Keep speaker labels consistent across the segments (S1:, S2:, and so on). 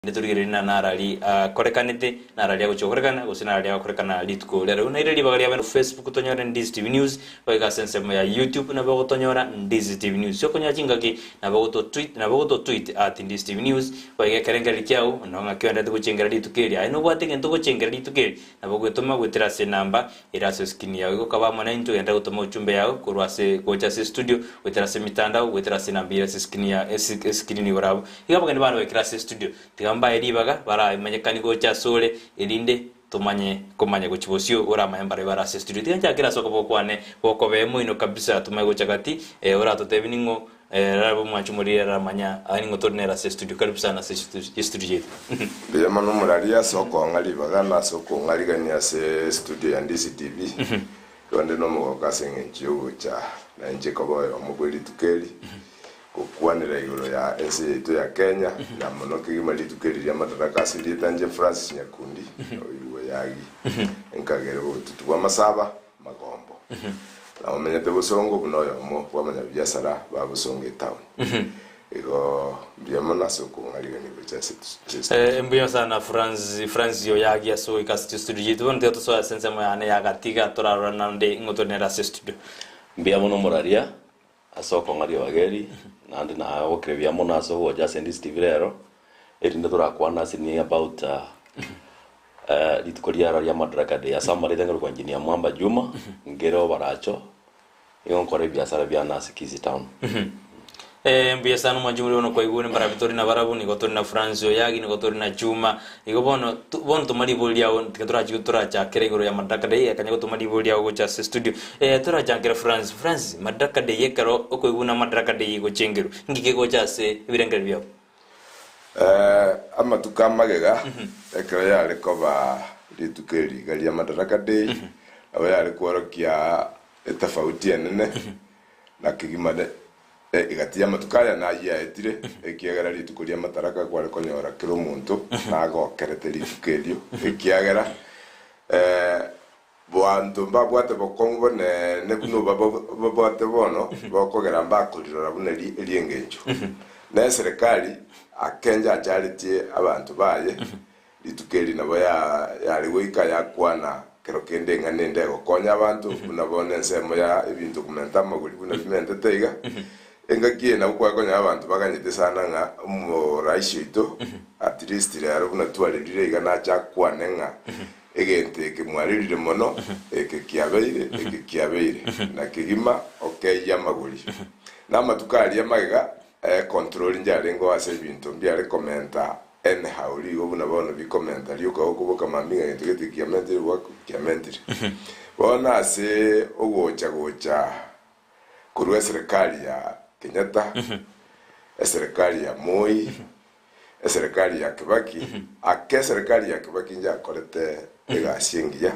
S1: Inde torigererie na narari akorekanete, narari agochia gokorekana, gose narari agokorekana rituko riarero. Buna ere ribaga riabe Facebook tonyore Ndizi TV News, goika ase ensemo ya YouTube nabo ogotonyora Ndizi TV News. Okonyora chingaki nabo ogoto tweet nabo ogoto tweet at Ndizi TV News, goika ekerengererio kiao noo ng'aki oenderete gochengera rituko eri. Aye nobwate egento ogochengera rituko eri, nabo ogwetoma goetera ase enamba Ere ase eskrini yao igokaba amo naintwe, genda gotoma ochumbe yao korwa ase gocha ase estudio, goetera ase emitandao, goetera ase enamba ere ase eskrini ya eskrini igoro abwo. Iga abageni bane baikire ase estudio, tiga mbae ribaga baramanyekani gocha asore, erinde tomanye komanya gochia bosio oramanye mbarabwo bare ase estudio. Tiga nchakere ase okoboko kwane gokobee moino kabisa, tomanye gocha gati, oratotebie ning'o Rarabe omwanchi omoriri aramanya aye ning'o tore nere ase estudio. Karibu sana ase estudio yaito.
S2: Mbuya mono omoraria ase okong'a ribaga na ase okong'arigania ase estudio ya Ndizi TV. Igo nde nomogoko ase eng'encho y'ogocha na inche koba oyomo bwe rituko eri gokwanera igoro ya ense yaito ya Kenya na mono kegima rituko eri ria Madaraka ase erieta inche Francis Nyakundi oigwe yagi enkagere botutu bw'amasaba Magombo. Na omenyete bosongo buna oyomo bw'abanyabiasara ba bosongo etown. Igo mbuya mono ase okong'arigania gocha ase studio.
S1: Mbuya sana Franz, Francis Oyagi ase goika ase studio yaito. Bono tiga tosoe ase ensemo yane ya gati iga torarora naende ng'o tore nere ase studio.
S3: Mbuya mono omoraria ase okong'aria obageri, naende nagokire buya mono ase ogocha ase Ndizi TV rero, erinde torakwane ase ni about rituko riaro ria Madaraka Day. Ase amareta nkorokwa Engineer Mwamba Juma, nkere obaracho, nigo nkora ebiasara biane ase Kisii Town.
S1: Mbuya sana omwanchi oria bono kwaigure mbarabwo tore nabarabwo, nigo tore na Francis Oyagi, nigo tore na Juma, igo bono bono toma ribori riao tiga torachi torachakere igoro ya Madaraka Day, ekanya gotoma ribori riao gocha ase studio. Torachakere Francis, Francis, Madaraka Day ekero okoigwa buna Madaraka Day egochengerwa, inki kegocha ase ebirengererio biao?
S2: Amatuko amagega, ekero yare koba rituko eri iga ria Madaraka Day, nabo yare kworokia etafauti enene na kegima egati y'amatuko aya nayio yaetire, ekiagera rituko ria Madaraka kware konyora kera omonto nagokerete rituko erio, ekiagera Abanto mbabwate bokong'u bonene buna obabwate bono, bokogera mbakorirora buna ri'engencho. Na eserekari akencha acharetie abanto baye, rituko eri nabo yare goika yakwana kero kende eng'ana ende egokonya abanto, buna bono ensemo ya ebinto komenta amagori buna bimentete iga. Engaki eye nabo kware konyora abanto baganyete sana ng'a omoraisi oito at least rero buna twarerire iga nache akwane ng'a Egento eke mwarerire mono, eke kiabeire, eke kiabeire, na kegima okeyia amagori. Na amatuko aria magega econtrol njarengeo ase ebinto mbiare komenta anyhow rigo buna bono bikomenta rioka gokoboka mambia ng'a gento gete kiamentire gwako kiamentire. Bono ase ogocha gocha korwa eserekari ya Kenyatta, eserekari ya Moi, Eserekari ya Kibaki, ake eserekari ya Kibaki njakorete egasi engiya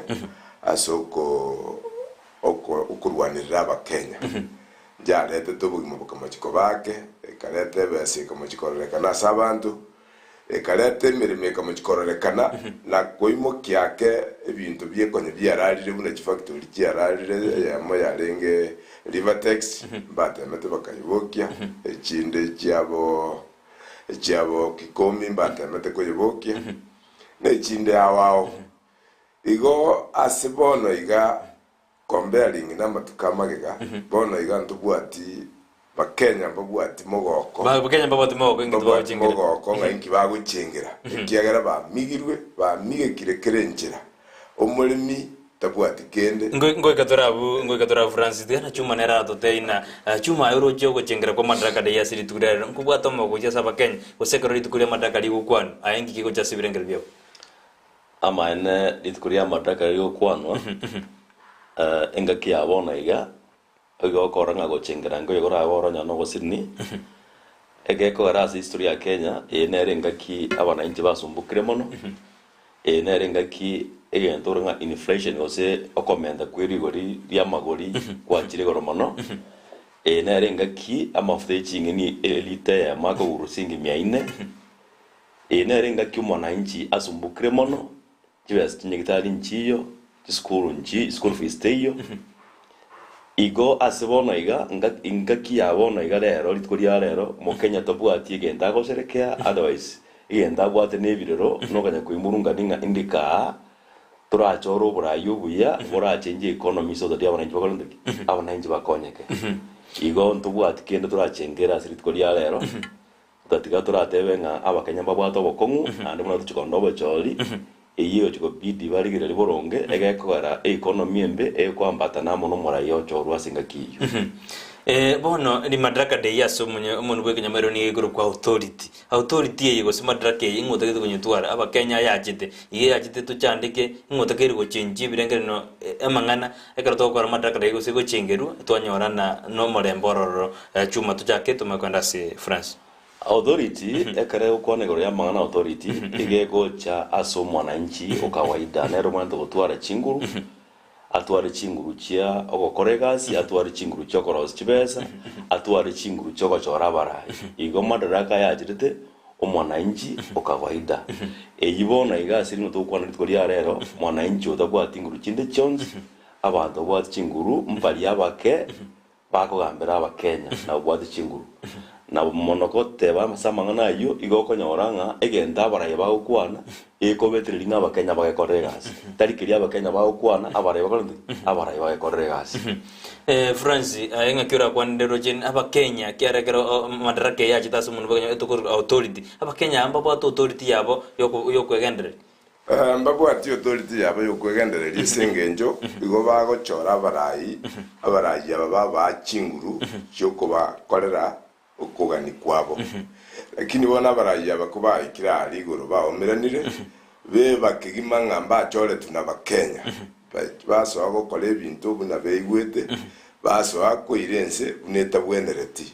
S2: ase oko oko okorwanerera abakenya. Njaretete obogima bokamochi koba ake, ekareta ebesa ekamochi kororekana ase abanto, ekareta emeremo ekamochi kororekana, na koimokia ake ebinto biekonya biararire buna chifactory chiararire, eyemo yarenge Rivatex, mbatemete bakayibokia, echinde chiabo echiabo kikomi mbatemete koyebokia, na echinde ao ao. Igo ase bono iga comparing namatuko amagega, bono iga ntobwati Bakenya mbabwati mogoko.
S1: Bakenya mbabwati mogoko inki
S2: Mbabwati
S1: tibagochengera.
S2: mogoko ng'a inki bagochengera, ekiagera bamigirwe, bamigekire kera enchera. Omoremi tabwati kende.
S1: Ngoika tore abwo, ngoika tore abwo Francis, tiga na Chuma nere aratotebie ng'a Chuma aye oroche ogochengera kwa Madaraka Day ase rituko ria rero, nkobwate omogoko gochia ase Abakenya, gose ekero rituko ria Madaraka rigokwanwa, aye inki kegocha ase ebirengererio biabo?
S3: Amaene rituko ria Madaraka rigokwanwa, engaki ya bono iga, Oiga gokorora ng'a gochengera nkoiyo korabe oronya na ogosirni, egekogera ase history ya Kenya, eye nere engaki abananchi basumbukire mono, eye nere engaki egento ore ng'a inflation gose okomenta kwe rigori ri'amagori gwachire igoro mono, eye nere engaki amafuta ye ching'eni elita eyemo akogurwa siringi mia inne, eye nere engaki omwananchi asumbukire mono. Chibesa chinyagitari nchiyo, chisukuru nchi, school fees teiyo. Igo ase bono iga, nga- engaki ya bono iga rero, rituko ria rero, Omokenya tabwati egento agosherekea, otherwise Egento abwate nebirero, nokanya koimurungani ng'a indika aa, torachore oboraai obuya borachenche economy so that abananchi bakore nto ki? Abananchi bakonyeke. Igo ntobwati kende torachengere ase rituko ria rero, totatiga toratebe ng'a abakenya mbabwate obokong'u naende buna tochia korenda obochori, eyio egochia kobidi barigererie boronge, egekogera economy embe egoambatana amo nomorai ochorwe ase engaki eyio.
S1: Eh, bono rimadaraka day ase omonye omonwe bw'ekenyamairu nigo ekorokwa authority. Authority eye gose madaraka eye ing'o otagete konyetwara? Abakenya ayachete, iga eyachete tochandeke, ing'o otakeire gochenchia ebirengererio amang'ana ekero togokora madaraka day gose gochengerwa twanyorana na omorembe ororo chuma tochake tomanye kogenda ase France.
S3: Authority, ekero egokwana igoro y'amang'ana authority, iga egocha ase omwananchi o kawaida, nere omanyete gotwara chinguru, atware chinguru chia ogokora egasi, atware chinguru chia okorosia chibesa, atware chinguru chia ogochora abarai. Igo madaraka ayacherete omwananchi o kawaida. Eyio bono iga ase rimo togokwana rituko ria rero, mwananchi otabwati nguru chinde chionsi, abanto babwate chinguru mbaria abake, Bakogambera Abakenya na babwate chinguru. Na mono goteba ase amang'ana ayio, igo okonyora ng'a egento abarai bagokwana gekobetereria ng'a Abakenya bagekorera egasi. Tari keria Abakenya bagokwana, abarai bakore nki? Abarai bagekorera egasi.
S1: Francis, aye ng'aki orakwanere roche Abakenya kiara ekero madaraka eye achete ase omonwe bwa Kenya etokorwa authority. Abakenya aba mbabwate authority yabo yoko yokwegendereria.
S2: Mbabwati authority yabo y'okwegendereria ase engencho igo bagochora abarai, abarai aba babaa chinguru chi'okobakorera okogania kwabo. Lakini bono abarai aba kobaikire aaria igoro baomeranire, beba kegima ng'a mbachoretwe n'Abakenya, basoa gokora ebinto buna beigwete, basoa koira ense buna etabwenereti.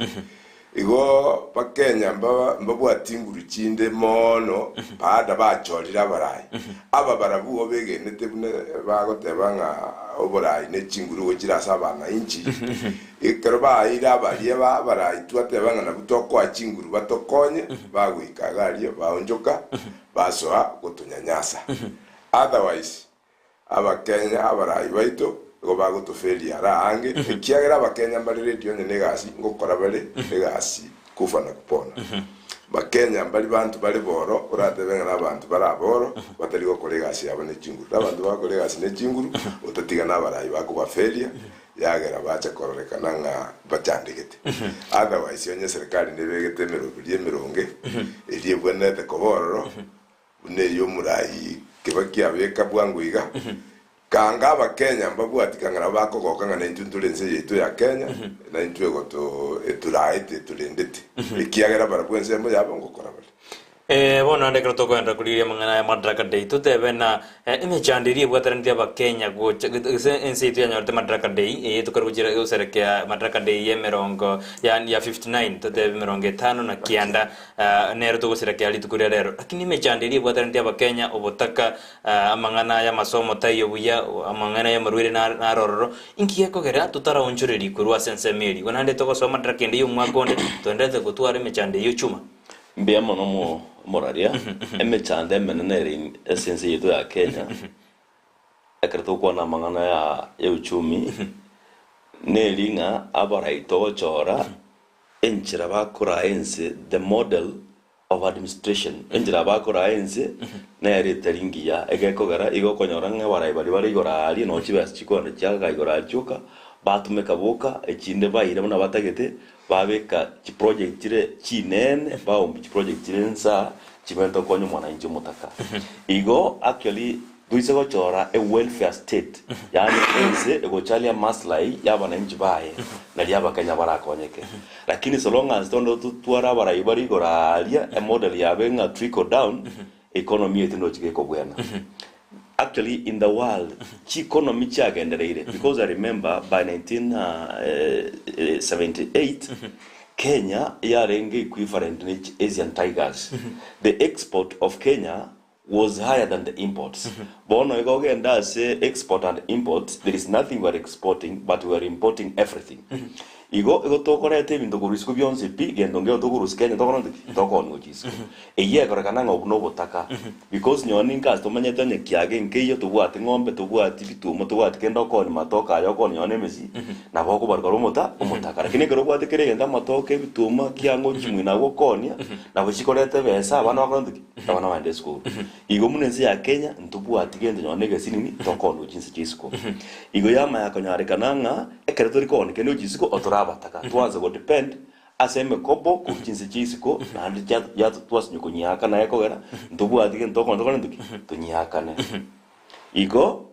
S2: Igo Bakenya mbabwati nguru chinde mono baada bachorire abarai. Aba barabwo begenete buna bagoteba ng'a oborai ne chinguru gochire ase abanainchi. Ekero baeire abaria ba abarai twateba ng'a nabwo tokoa chinguru batokonye, bagoika iga aria baonchoka basoa gotonyanyasa. Otherwise Abakenya abarai baito nigo bagotoferia ara aange, ekiagera Abakenya mbare ready onye negasi ngokora bare egasi kufa na kupona. Bakenya mbari banto bare boro oratebe ng'a nabanto bare aboro batari gokora egasi yabo ne chinguru. Nabanto bagokora egasi ne chinguru otatiga nabarai bakobaferia yagera bacha kororekana ng'a bachandegete. Otherwise onye eserekari nebegete emeroberi emeronge eria ebwenerete koba ororo Buna ey'omorai Kibaki abeka bwango iga, kanga abakenya mbabwati kanga nabo bakogoka ng'a naintwe ntore ense yaito ya Kenya, naintwe egoto eturaete etorendete, ekiagera barabwo ensemo yabo ngokora bare.
S1: Bono naende ekero tokogenderera korigereria amang'ana aya Madaraka Day, totebe na emechando eria ebwataraneti abakenya gocha gose ense yaito yanyorete Madaraka Day, eye tokare gochira goserekea Madaraka Day ya emerongo yaani ya 59, totebe emerongo etano na kianda. Nero togosira rituko ria rero. Lakini emechando eria ebwataraneti abakenya, obotaka, amang'ana y'amasomo taiyo buya, amang'ana y'amarwaire naro ororo, inki gekogera totaraonchoreria korwa ase ensemo eria? Igo naende togosoa madaraka ende y'omwaka onde, toenderete gotwara emechando eyio chuma.
S3: Mbuya mono omoraria, emechando emenene ere ase ense yaito ya Kenya, ekero togokwana amang'ana ya ya uchumi, neri ng'a abarai togochora Enchera bakoraa ense, the model of administration, enchera bakoraa ense nere etari ngiya, egekogera igo okonyora ng'a abarai baria bare igoro aaria noo chibesa chikogenda chiaga igoro aaria chioka, batumeka boka, echinde baira buna batagete, babeka chiproject chire chinene, baombia chiproject chire nsa, chibwenerete gokonya omwananchi omotaka. Igo actually Toise gochora a welfare state, yaani ense egocharia amaslahi ya abananchi baye, nario abakenya barakonyeke. Lakini so long as tondo totware abarai bare igoro aaria, emodel yabo ng'a trickle down, economy yaito ndochi gekobwena. Actually in the world, chieconomy chiagendereire because I remember by 1978, Kenya yarenge equivalent ne Asian Tigers. The export of Kenya was higher than the imports. Bono igo ogende ase export and import, there is nothing we are exporting but we are importing everything. Igo igo tokoreta ebinto korwa isiko bionsi pi, gento nkeiyo tokorusia Kenya tokora ntoki? Tokoonia gochia isiko. Eyio ekorekana ng'a obwo nobotaka because nonye ninka ase tomenyete onye kiage nkeiyo tobwati ng'ombe, tobwati bituma, tobwati kende okoonia matoke aya okoonia nonye na emesi, nabo okobarwa kore omota omotaka. Lakini ekero obwate kera egento amatoke, ebituma, kiang'o chimwino abwo okoonia, nabo chikoreta ebesa abana bakore ntoki? Abana bagende esukuru. Igo buna ense ya Kenya ntobwati gento nonye na egesinini tokoonigwa chinse chia isiko. Igo yamanya konyarekana ng'a ekero tori koonia kende gochia isiko otore abataka, twanse go depend ase emekobo korwa chinse chia isiko naende chia ya twasinywa konyiakana ekogera ntobwati gento tokoonia tokore ntoki? Tonyiakane. Igo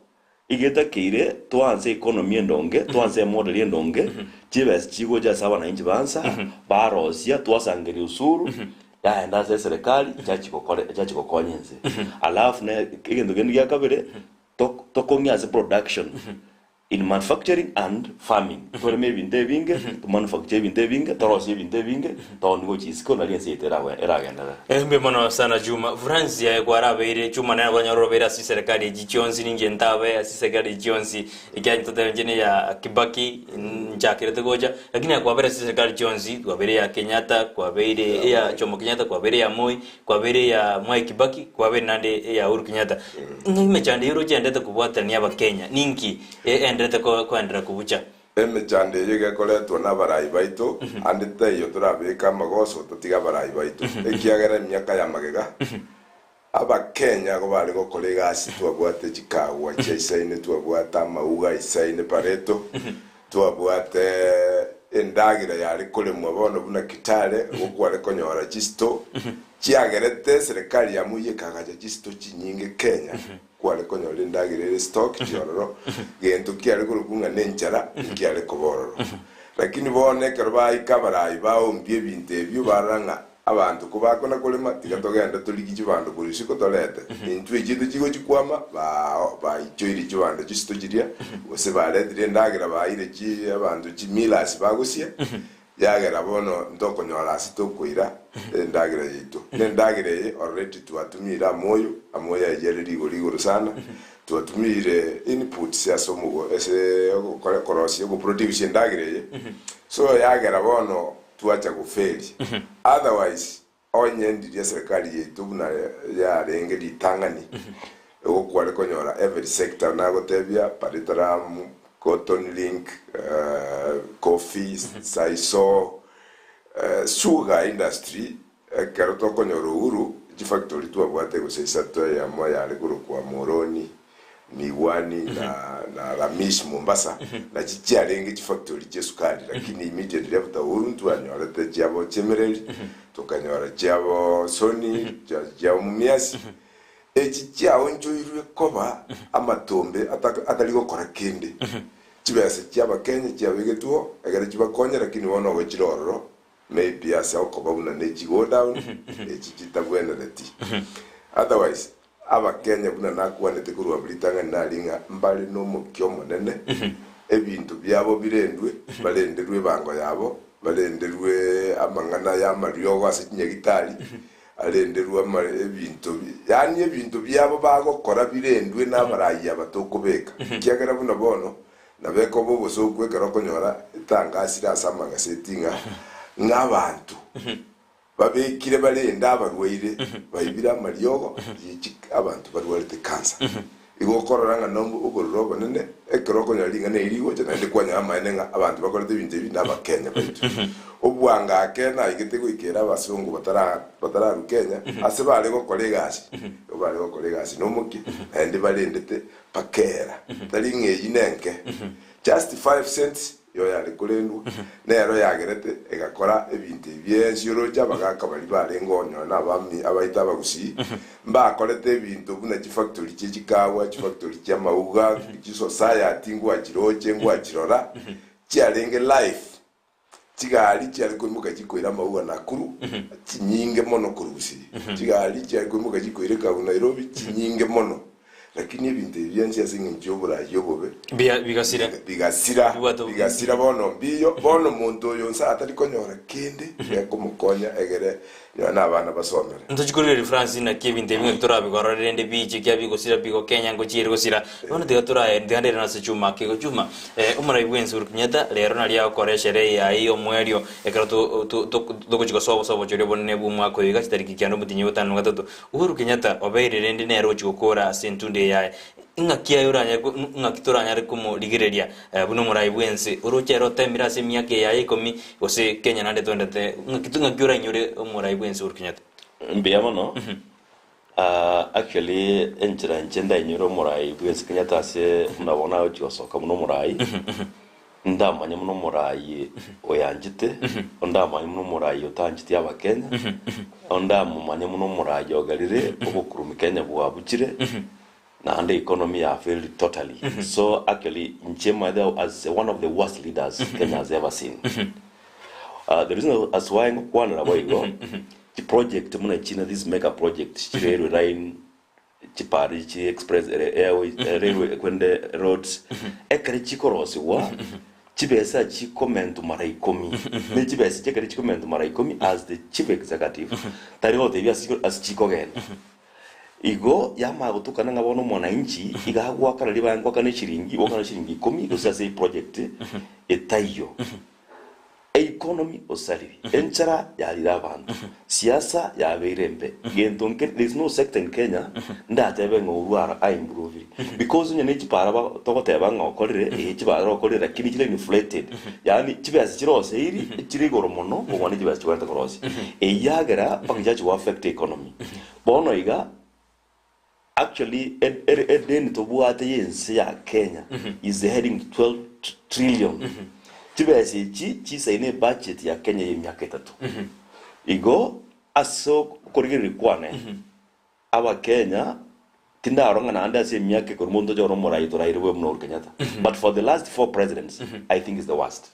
S3: Igetakeire twanse economy endonge, twanse emodel endonge, chibesa chigocha ase abananchi bansa, barosia, twasangeria usuru, yaenda ase eserekari, chiachi gokore chiachi gokonya ense. Alafu ne egento kende gia kabere, tok tokong'ia ase production in manufacturing and farming. Toreme ebinto ebinge, tomanufacture ebinto ebinge, torosie ebinto ebinge, Toni gochia isiko nario ense yaito eragenderere.
S1: Mbuya mono sana Juma. Francis aye kwarabeire Juma nere kwanyora orobeire ase chiserikali echi chionsi ninche ntabe ase chiserikali echi chionsi ekiagera totebe inche neya Kibaki nchakerete gocha lakini aye kwabeire ase chiserikali chionsi kwabeire eya Kenyatta kwabeire eya Jomo Kenyatta kwabeire eya Moi kwabeire eya Mwai Kibaki kwabeire naende eya Uhuru Kenyatta. Ng'a emechando eyio oroche endete kobwatania abakenya ninki eenderete koenderera kobucha?
S2: Emechando eyio igekoretwa nabarai baito, ande taiyo torabeke amagoso totige abarai baito, ekiagera emiaka ya magega Abakenya igo bare gokora egasi, twabwate chikagwa chiaisaine, twabwate amauga aisaine Pareto, twabwate endagera yare koremwa bono buna Kitale, igo kware konyora chisito chiagerete eserekari ya Moi ekagacha chisito chinyinge Kenya. Kware konyora endagera ere stock chiororo, gento kiare korokwa ng'a nenchara nkiare koba ororo. Lakini bono ekero baika abarai baombia ebinto ebio barora ng'a abanto kobakona korema tiga togende torigie chibando korwa isiko torete, intwe echiaito chigochi kwama ba baichoirie chibando chisito chiria, gose baretire endagera baeire chi abanto chimillers bagosia, Yagera bono ntokonyora ase tokoira endagera yaito. Na endagera eye already twatumiire amoyo, amoyo ayio are rigori igoro sana, twatumiire inputs ase omogo ase ogokora korosia ogoproduce endagera eye, so yagera bono twacha gofeli. Otherwise Onye ndiria serikali yaito buna yarenge ritang'ani, igo kware konyora every sector nagotebia Paritram, Cotton Link, Coffee, Sisal, Sugar industry, ekero tokonyora uhuru chifactory twabwate gose isato eyemo yare korokwa Moroni, Miwani na na Ramish Mombasa nachi chiarenge chifactory chiesukari lakini immediately after Uhuru ntwanyorete chiabo Chemelil tokanyora chiabo Sony chiabo Mumias echi chiaonchoirwe koba amatombe atari gokora kende chibesa chiabakenya chiabegetwe egere chibakonye lakini bono ogochire ororo maybe ase okoba buna ne chigodown echi chitabwenereti otherwise Abakenya buna nakwanete korwa ritang'ani naria ng'a mbare nomokia omonene, ebinto biabo birendwe, barenderwe ebango yabo, barenderwe amang'ana y'amariogo ase chinyagitari, arenderwe ama ebinto yaani ebinto biabo bagokora birendwe nabarayia aba tokobeka. Ekiagera buna bono nabeke obe obosooku ekero okonyora etangasire ase amagaseti ng'a ng'a abanto Babekire barende abarwaire, baibire amariogo ye abanto barwarete kansa. Igo okorora ng'a nobororo obonene ekero okonyora ring'ana eri rigocha naende kwanyora amaene ng'a abanto bakorete ebinto ebi nabakenya baito. Obwango ake naigete goika ere abasongo batara batararwa Kenya ase bare gokora egasi, igo bare gokora egasi nomokia naende barendete bakera tari ng'a eyio nenke just 5 cents Yoyare korendwa, nero yagerete egakora ebinto ebi bi'ensi oroche abagaaka baria barenge onyore na abami abaito abagusii, mbakorete ebinto buna chifactory chie chikawa, chifactory chi'amauga, chisociety ngwachiroche, ngwachirora, chiarenge life. Chigari chiare koimoka chikoira amauga Nakuru, chinyinge mono korwa Gusii. Chigari chiare koimoka chikoira ekabu Nairobi, chinyinge mono. Lakini ebinto ebi bionsi ase engencho y'oboraai obobe
S1: Bia bigasira.
S2: bigasira,
S1: Bibwate
S2: bigasira bono mbiyo, bono omonto oyo nse atari konyora kende gekomokonya egere nonya na abana basomere.
S1: Ntochi korigereria Francis naki ebinto ebi ng'aki torabigorore rende biche ekiagera bigosira bigokenya ngochiere gosira. Bono tiga torae tiga ndere nase Juma ake Juma eh, omorai bwensi Uhuru Kenyatta rero naria agokora esherehe yaye ya omoerio ekero to to to togochi gosoa obosoa obochori obonene bwa omwaka oyo iga chitariki kianda omotienyi o gatano na gatato. Uhuru Kenyatta obeire rende nere ogochi gokora ase entundo eye yaye. Ing'aki aye oranyare ko ng'aki toranyare komorigereria buna omorai bw'ense oroche ere otemire ase emiaka eye yaye ikomi gose Kenya naende twendete ng'aki ng'aki orainyore omorai bw'ense Uhuru Kenyatta?
S3: Mbuya mono. Ah, actually enchera inche ndainyore omorai bw'ense Kenyatta ase buna bono agochi gosoka buna omorai, ndamanye buna omorai oyanchete, ondamanye buna omorai otancheti abakenya, ondamomanye buna omorai ogerire obokurumi Kenya bwabuchire, naende economy ya failed totally. So actually inche maete as one of the worst leaders Kenya has ever seen. Uh, the reason as why ngokwanera boigo, chiproject buna china these mega projects, chirailway line, chipari chi express airway, railway kwende roads, ekere chikorosigwa, chibesa chikomentwa mara ikomi, ne chibesa echi ekere chikomentwa mara ikomi as the chief executive, tari gotebia ase ase chikogenda. Igo yamanya gotukana ng'a bono omwananchi iga agoakana ribaga ngoakana eshiringi, goakana eshiringi ikomi gose ase eproject etaiyo. Economy osariri, enchara yarire abanto, siasa yabeire embe, gento nke there is no sector in Kenya ndatebe ng'a orwo ara a improvire because onye ne chipara ba togoteba ng'a okorire ee chipara okorire lakini chire inflated yaani chibesa chiroseiri chire igoro mono kobua ne chibesa chigwenerete korosia. Eyio yagera mpaka chiachi go affect economy. Bono iga. Actually edeni tobwate y'ense ya Kenya is heading to 12 trillion. Chibesa echi chisaine ebudget ya Kenya y'emiaka etato. Igo ase okorigereria kwane abakenya tindarora ng'a naende ase emiaka ekorwa monto oche ore omorai toraire bwe buna Uhuru Kenyatta. But for the last four presidents I think is the worst.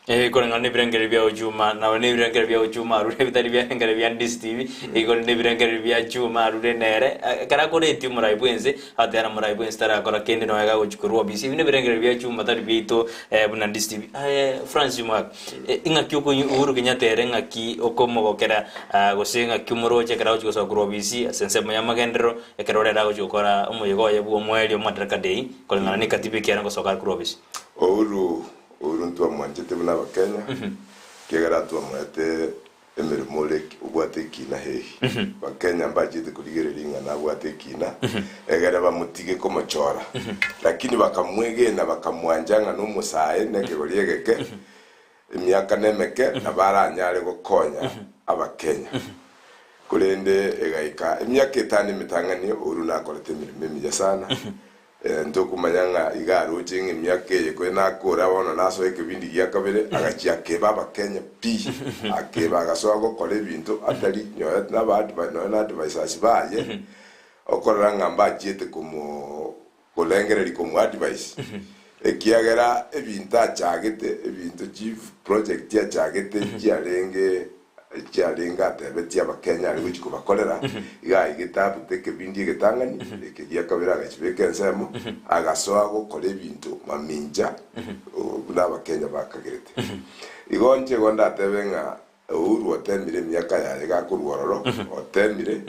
S1: Ee, koreng'ana nebirengererio bia Juma, nabo nebirengererio bia Juma arure bitari biarengererio bia Ndisi TV, igo nebirengererio bia Juma arure nere, ekero akoretie omorai bwense, agateba na morai bwense tarakora kende nonya gagochia korwa ofisi, ebi nebirengererio bia Juma tari biaito buna Ndisi TV. Aye Francis Omogaka, ing'aki okonyi Uhuru Kenyatta ere ng'aki okomogokera gose ng'aki omoroche ekero agochia gosoka korwa ofisi ase ensemo y'amagenderero, ekero rero agochia gokora omoyega oye bwa omoerio Madaraka Day, koreng'ana na ekatiba ekiagera ngosoka are korwa ofisi.
S2: Uhuru Ouru ntwamwanchete buna Abakenya, ekiagera twamoete emeremo ore obwate ekina hehi. Abakenya mbachete korigereria ng'a nabwate ekina, egere bamotige komochora. Lakini bakamwegena bakamwancha ng'a nomosae na ekegori egeke, emiaka nemeke, nabo aranyare gokonya Abakenya. Korende egaika emiaka etano emetang'ani, Ouru nakorete emeremo emiya sana. Ntokomanya ng'a iga aroche ng'a emiaka eye konya nakora bono nasoe ekebindi gia kabere, agachia akeba abakenya pi, akeba agasoa gokora ebinto atari nonya naba advi nonya na advisors baye, okorora ng'a mbachiete komo korengereria komo advise, ekiagera ebinto achagete ebinto chi project achagete chiarenge Echiarenge atebetie Abakenya are gochia kobakorera, iga aigete abute ekebindi egetang'ani, eke gia kabere agachibeka ensemo, agasoa gokora ebinto mamincha buna Abakenya bakagerete. Igo inche igo ndatebe ng'a Uhuru otemire emiaka yaye gakorwa ororo, otemire,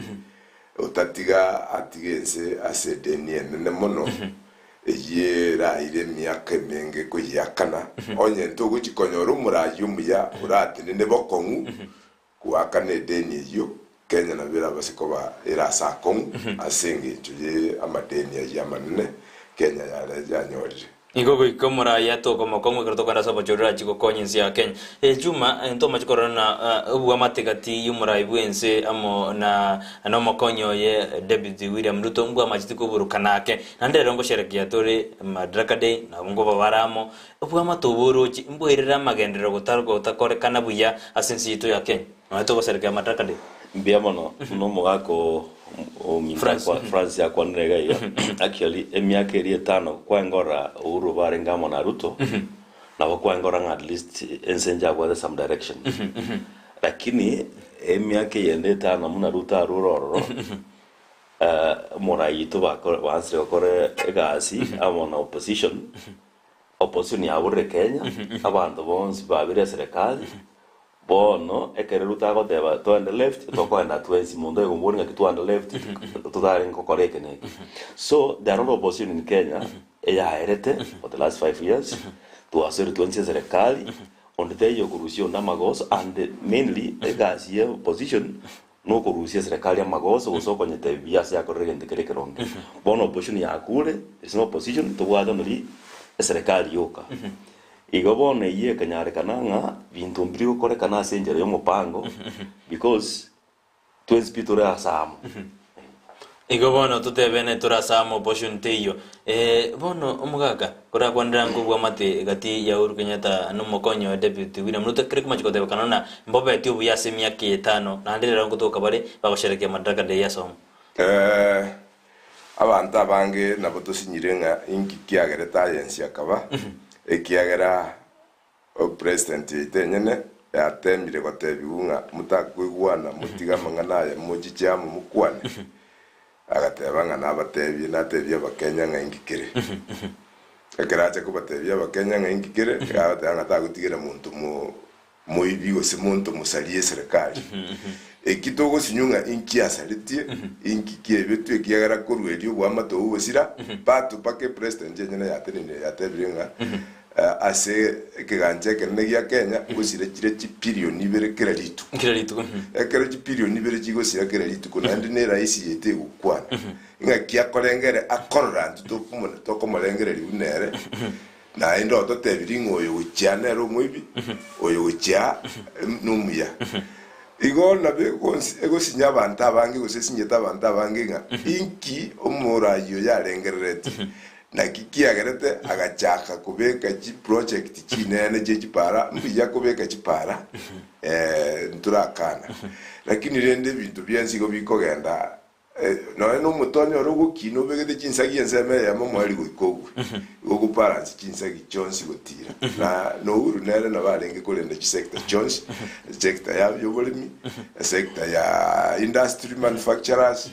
S2: otatiga atige ense ase edeni enene mono, Eyio eraire emiaka emenge koyiakana, onye ntogochia konyora omoraai omuya oratenene bokong'u goakana edeni eyio, Kenya nabo erabase koba ere ase akong'u ase engencho ye amadeni ayio amanene Kenya yare yanyorire.
S1: Nigo goika omoraai atoke omokong'u ekero tokogenda ase obochori orachie gokonya ense ya Kenya. Echuma ntomache korora na oboamate gati y'omoraai bw'ense amo na nomokonyi oye Deputy William Ruto mbwamachete koburukana ake. Naende rero ngosherekea tore Madaraka Day, nabo nkobabara amo, obwamate obo oroche mboirere amagenderero gotakorekana buya ase ense yaito ya Kenya. Nonya togoserekea Madaraka Day.
S3: Mbuya mono buna omogaka ominto
S1: Francis.
S3: Francis akwanire iga iga. Actually emiaka eria etano kwengorora Uhuru barenge amo na Ruto, nabo kwengorora ng'a at least ense inche abwate some direction. Lakini emiaka eyende etano buna Ruto arure ororo, Omorai oito baansire gokora egasi amo na opposition, opposition yaborire Kenya, abanto bonsi babire eserekari, bono ekero Ruto agoteba toende left, tokoenda twensi, monto oyokomoboria ng'aki twende left, totarenge gokora eke na eke. So there are not opposition in Kenya eyaerete for the last 5 years, twasoire twensi eserekari, onde taiyo okorusia onde amagoso and mainly egasi ya opposition Nokorusia eserekari amagoso gose okonyetebia buya ase yakorire egento keria ekeronge. Bono opposition yakure, there is no opposition, tobwate onori eserekari yoka. Igo bono eyio ekanyarekana ng'a binto mbiri gokorekana ase enchera y'omopango because twensi pi tore ase amo.
S1: Igo bono totebene tore ase amo opposition teiyo. Ee, bono omogaka, korakwanera nkobua amate egati ya Uhuru Kenyatta na omokonyi oye Deputy William Ruto ekero kimachi kotebekana ng'a mbobeti obuya ase emiaka eye etano, naende rero nkotoka bare bagosherekea Madaraka Day ase omo.
S2: Eh, abanto abange nabo tosinyire ng'a inki kiagerete aye ense akaba, ekiagera Opresident yaito enyene yatemire gotebigwa ng'a motakoigwana motige amang'ana aya mochiche amo mokwane, agateba ng'a nabatebie natebie abakenya ng'a inki kere. Ekero acha kobatebia abakenya ng'a inki kere, agateba ng'a tagotigera monto mo moibi gose monto mosaria eserekari. Eki togosinywa ng'a inki asaretie, inki kiaibetwe ekiagera korwa erio oboamate obwo bosira, bato mpaka epresident enyene yatenenire yatebire ng'a Ase ekegancha ekenene gia Kenya ngosira chire chipirioni ibere kera rituko.
S1: Kera rituko.
S2: Ekero chipirioni ibere chigosira kera rituko naende neraisi yaito egokwana. Ng'aki akorengere akorora intwe tokomo- tokomorengereria buna ere, naende ototebirie ng'a oyo gochia nere omoibi, oyo gochia nomuya. Igo nabo egonsi egosinya abanto abange gose esinyete abanto abange ng'a inki omoraai oyo arengereretie. Naki kiagerete agachaka kobeka chiproject chinene chie chipara, mbuya kobeka chipara ntorakana, lakini rende ebinto biensi igo bikogenda nonya na omote onyore ogokina obegete chinsagi ensemo eyemo omoerio goika ogwe, igo ogobalance chinsagi chionsi gotira. Na na Uhuru nere nabo arenge korenda chisector chionsi, esector ya yoboremi, esector ya industry manufacturers,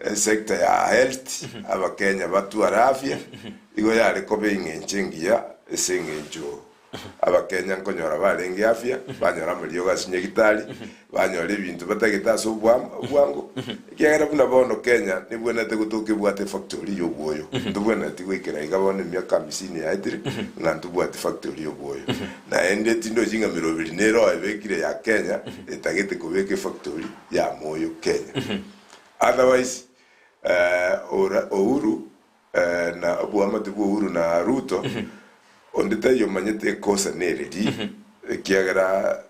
S2: Esector ya health, Abakenya batware afya, igo yare koba eng'encho engiya ase eng'encho Abakenya nkonyora barenge afya, banyora amariogo ase nyagitari, banyora ebinto batagete ase obwango, ekiagera buna bono Kenya nebwenerete gotoka ebwate efactory ya obwoyo. Ntobwenereti goikera iga bono emiaka hamsini yaetire ng'a ntobwati factory ya obwoyo. Naende tindochi ng'a meroberi nere oo ebekire ya Kenya etagete kobeka efactory ya moyo Kenya. Otherwise ora Uhuru na oboamate bwa Uhuru na Ruto onde taiyo omanyete ekosa nereri ekiagera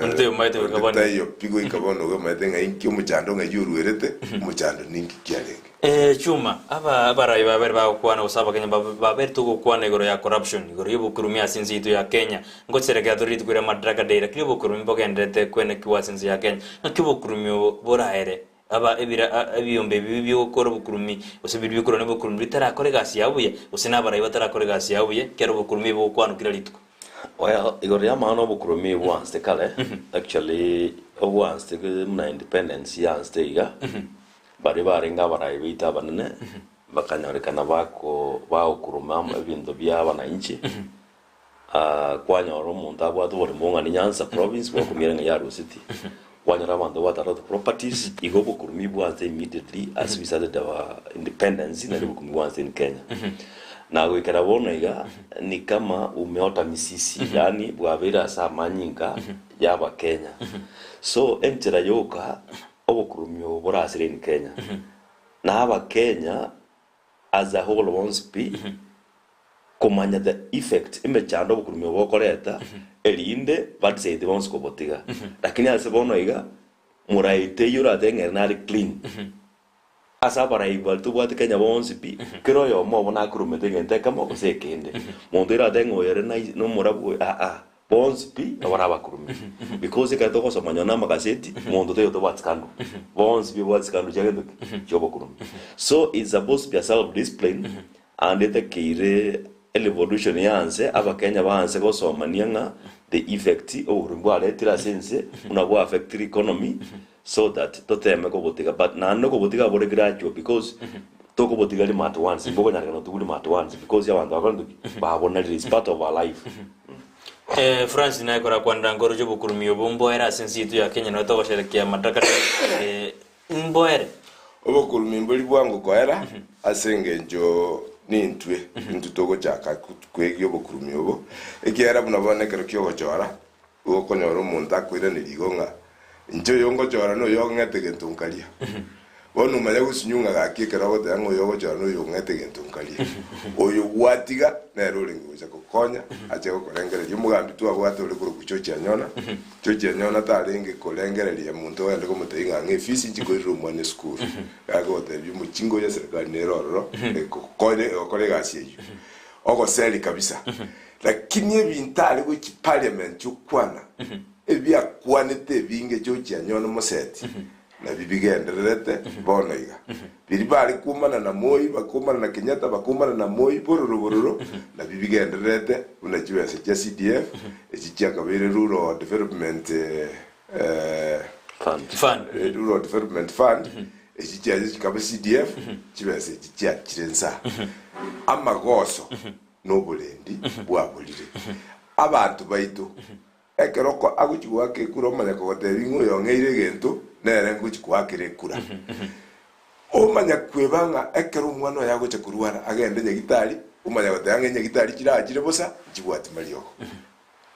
S1: Onde taiyo omanyete goika
S2: onde
S1: bono.
S2: taiyo pi goika bono iga omanyete ng'a inki omochando ng'ai oruerete omochando ninki kiarenge.
S1: Chuma, aba abarai babere bagokwana gose abakenya babere togokwana igoro ya corruption, igoro y'obokurumi ase ense yaito ya Kenya. Ngocherekera tore rituko ria Madaraka Day, lakini obokurumi mbogendererete kwenekigwa ase ense ya Kenya. Ng'aki obokurumi obo boraere? Aba ebira a ebiombe ebi bi'ogokora obokurumi, gose biria bikorwa nobokurumi bitarakora egasi yabo buya, gose nabarai batarakora egasi yabo buya, ekero obokurumi bogokwanwa kera rituko.
S3: Well, igoro ri'amang'ana obokurumi bwansete kare, actually obwansete buna independence yansete iga, baria barenge abarai baito abanene, bakanyorekana bako bagokuruma ebinto bia abananchi, Kwanyora omonto abwate oboremo ng'a ni Nyanza province bwakumire ng'a yaruseti. Kwanyora abanto babwate a lot of properties, igo obokurumi bwanse immediately as we started our independence nari obokurumi bwanse in Kenya. Na goikera bono iga ni kama umeota misisi yaani bwabeire ase amanyinga ya abakenya. So enchera yoka obokurumi obo borasire in Kenya, na abakenya as a whole bonsi pi, komanya the effect emechando obokurumi obo bokoreta, erinde ba decide bonsi kobotiga. Lakini ase bono iga, morai teiyo oratebe ng'a ere nare clean. Ase abarai baria tobwate Kenya bonsi pi, kera oyomo obo nakurumete egento ekemo gose ekende. Monto oratebe ng'a oyo ere nai nomorabu oyo aa, Bonsi pi nabo nabakurumi because ekero togosoma nonye na amagaseti monto taiyo otabwati scandal bonsi pi babwate scandal chia gento ki chia obokurumi so it's supposed to be a self discipline and etakeire erevolution ya nse abakenya baanse gosomania ng'a the effect obokurumi bwaretire ase ense buna bwa affectire economy. So that toteme kobotiga but naende okobotiga bore gradual because tokobotiga rimo at once mbokonyarekana otigwe rimo at once because abanto bakorente ki? Babonarire is part of our life.
S1: Eh, Francis naye korakwanera nkoro chi'obokurumi obo mboere ase ense yaito ya Kenya noe togosherekea Madaraka Day eh, mboere.
S2: Obokurumi mbori bwango koera ase engencho nintwe intwe togochaka kwegia obokurumi obo, ekiagera buna bono ekero ki'ogochora Igo okonyora omonto akoiraneria igo ng'a, Inche oyo ngochora noyo ong'ete gento nkaria. Bono omanye gosinywa ng'a gaki ekero ogoteba ng'a oyo ogochora noyo ong'ete gento nkaria. Oyo gwatiga nere orenge gocha gokonya ache gokorengereria. Omogambi twabwate ore korokwa George Anyona. George Anyona tarenge korengereria monto ogende komotebia ng'a ng'a efisi inche koirera omwana esukuru. Gaki gotebia omochingo oyo eserekari nere ororo egokonya egokora egasi eyio. Ogoseri kabisa. Lakini ebinto are gochia parliament okwana ebiakwanete ebinge George Anyona omoseti nabio bigendererete bono iga. Biria bare kumana na Moi bakumana na Kenyatta bakumana na Moi bororo bororo nabio bigendererete buna chibesa chia CDF echi chiakabeire Rural Development
S3: Fund.
S1: Fund.
S2: Rural Development Fund echi chiacha chikaba CDF chibesa echi chiachire nsa amagoso noborendi bwaborire. Abanto baito, ekero ko agochia goaka ekura omanya kogotebia ng'a oyo ong'eire egento, nere ngochia koakera ekura. Omanya kweba ng'a ekero omwana oye agocha korwara agende nyagitari, omanya goteba ng'a enyagitari chirachire bosa, nchibwati mariogo.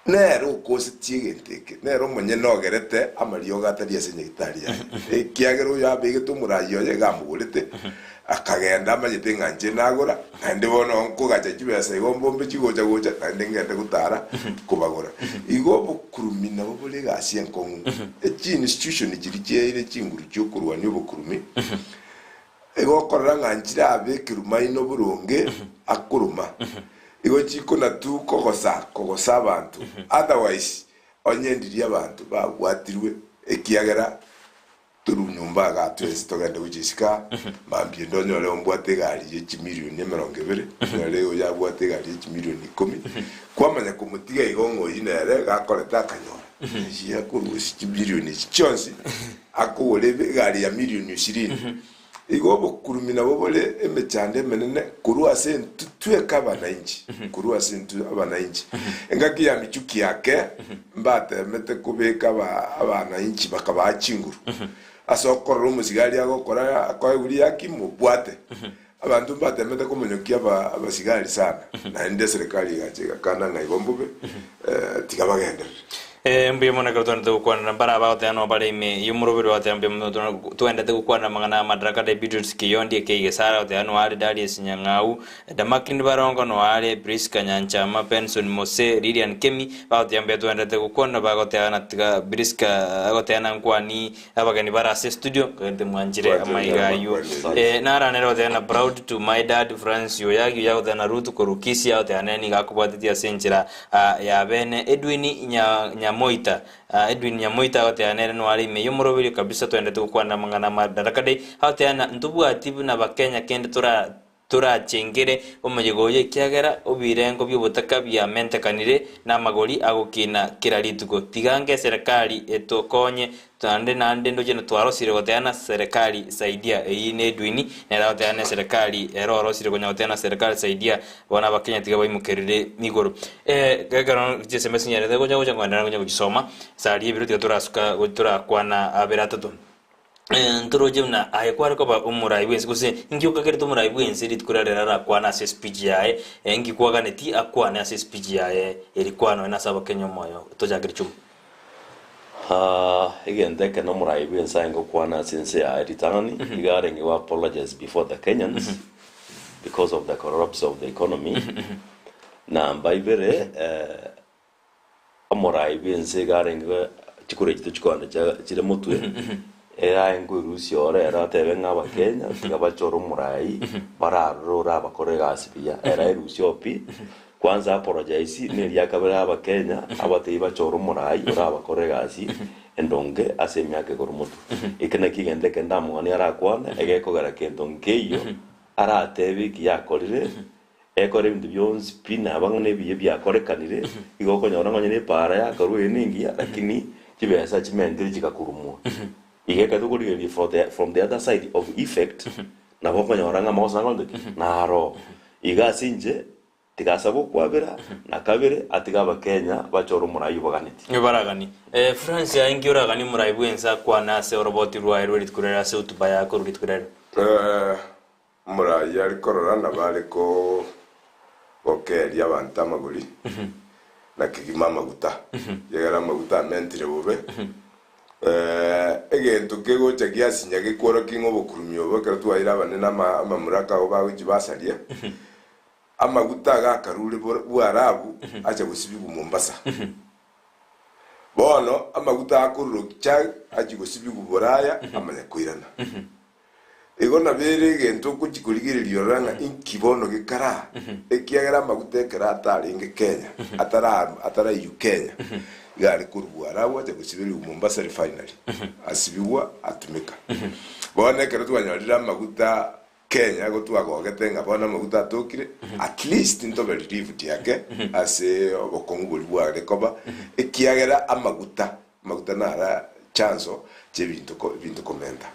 S2: Nere okosetie egento eke, nere omonyene ogerete amariogo atari ase enyagitari yaye, ekiagera oyo abegete omoraai oye iga amogorete, akagenda amanyete ng'a inche nagora, naende bono nkogacha chibesa igo mbombe chigocha-gocha, naende ngende gotara kobagora. Igo obokurumi nabo bore egasi enkong'u. Echi-institution chiria chiaeire chinguru chi'okorwania obokurumi, Igo okorora ng'a nchirabe ekerumaino boronge akoruma, igo chikona tu kogosa kogosa abanto, otherwise onye ndiria abanto babwatirwe ekiagera toru nyomba igaa twensi togende gochia isiko aa, mambia ende onyore ombwate egari ye chimilioni emerongo ebere, onyore oyo abwate egari ye chimilioni ikomi, kwamanya komotiga igo ng'a oyio nere iga akorete akanyora echi akorusia chimilioni echi chionsi akogora egari ya milioni ishirini. Igo obokurumi nabo bore emechando emenene korwa ase intwe tweka abanainchi, korwa ase intwe abanainchi. Engaki ya Michuki ake mbateemete kobeka aba abanainchi bakabaa chinguru ase okorora omosigari agokora akoegwa riaki mobwate. Abanto mbateemete komonyokia aba abasigari sana, naende eserekari egacha egakana ng'a igo mbobe, tiga bagenderere.
S1: Mbuya mono ekero twaendete gokwanera mbare abagoteba nabo bare ime y'omoroberi bagoteba mbuya mono twaendete gokwanera amang'ana a Madaraka Day Beatrice Kiyondi aka Gesara agoteba noare Darius Nyang'au Damakin Barongo noare Prisca Nyanchama Benson Mose Lilian Kemi bagoteba mbuya twaendete gokwanera bagoteba na tiga Prisca agoteba na nkwani Abageni bare ase estudio nkagerete mwanchire amaiga ayio. Eh, naranere goteba na proud to my dad Francis Oyagi oyo agoteba na Ruth korwa Kisii agoteba nere nigo akobwatetie ase enchera ah, ya bene. Edwin Nya, Nyamoita ah, Edwin Nyamoita agoteba nere noare ime y'omoroberio kabisa twendete gokwanera amang'ana a Madaraka Day agoteba na ntobwati buna abakenya kende tora Torachengere omoyega oyo ekiagera ebirengo bi'obotaka biamentekanire namagori agokina kera rituko. Tiga ange eserekari etokonye naende naende ndoche na twarosire goteba na serekari saidia eyio ne Edwin nere agoteba na eserekari ere orosire konya goteba na serekari saidia bono abakenya tiga baimokerere igoro. Ekero chisms chinyarete gocha gocha nkoenderea konya gochisoma sari ebiro tiga torasuka torakwana abere atato. Ntoroche buna aye kware koba omorai bw'ense, gose inki okagerete omorai bw'ense rituko riria rero arakwane ase espeech yaye, inki kwaganeti akwane ase espeech yaye eri kwana nonya nase abakenya omoyo tochakere chuma.
S3: Egento ekene omorai bw'ense aye ngokwana ase ense yaye ritang'ani, iga arenge go apologize before the Kenyans because of the collapse of the economy. Namba ibere Omorai bw'ense iga arenge chikura echio tochikwana chire motwe, ere aye nkoirusia ore ere atebe ng'a Abakenya tiga bachore omorai bararore orabakore egasi buya. Ere airusie oo pi, kwanza apologize na eria kabere Abakenya abatebie bachore omorai orabakore egasi endonge ase emiaka igoro motwe. Eke nakio egento ekere ndamong'anie arakwane, egekogera kento nkeiyo aratebe eki yakorire. Ekore ebinto bionsi pi naba ng'a nebiya biakorekanire, igo okonyora ng'a onye nepaara yakorwa eye nengiya, lakini chibesa chimentire chigakurumwa. Iga ekero tokorigereria for the, from the other side of effect, nabo okonyora ng'a amagoso nakorente ki? Naro. Iga ase inche, tiga asabe okwabera, na kabere, atige Abakenya bachore omorai obaganeti.
S1: Nigo baraganie. Eh, France aye nki oraganie omorai bw'ense akwane ase oroboti rwaye rwe rituko riaye ase hotuba yaye korwa rituko riaye?
S2: Eh, omorai are korora nabo are ko gokeeria abanto amagori, na kegima amaguta, ekiagera amaguta amentire bobe. Egento kegocha giasinya gekworokia ng'a obokurumi obo ekero twaeire abanene amamuraka abo bagochia basaria, amaguta iga akarure Boarabu acha gosibigwa Mombasa. Bono amaguta akorure Okchag achia gosibigwa Boraya amanya koirana. Igo nabo ere egento ogochia korigereria orore ng'a inki bono gekara, ekiagera amaguta ekero atarenge Kenya, atara ataraiyu Kenya, iga are korwa Boarabu acha gosiberigwa Mombasa refinery, asibigwa atumeka. Bono ekero twanyorire amaguta Kenya igo twagogete ng'a bono amaguta atokire, at least ntobe relieved ake ase obokong'u boria bware koba, ekiagera amaguta Amaguta nara chanso chi'ebinto ko ebinto komenta.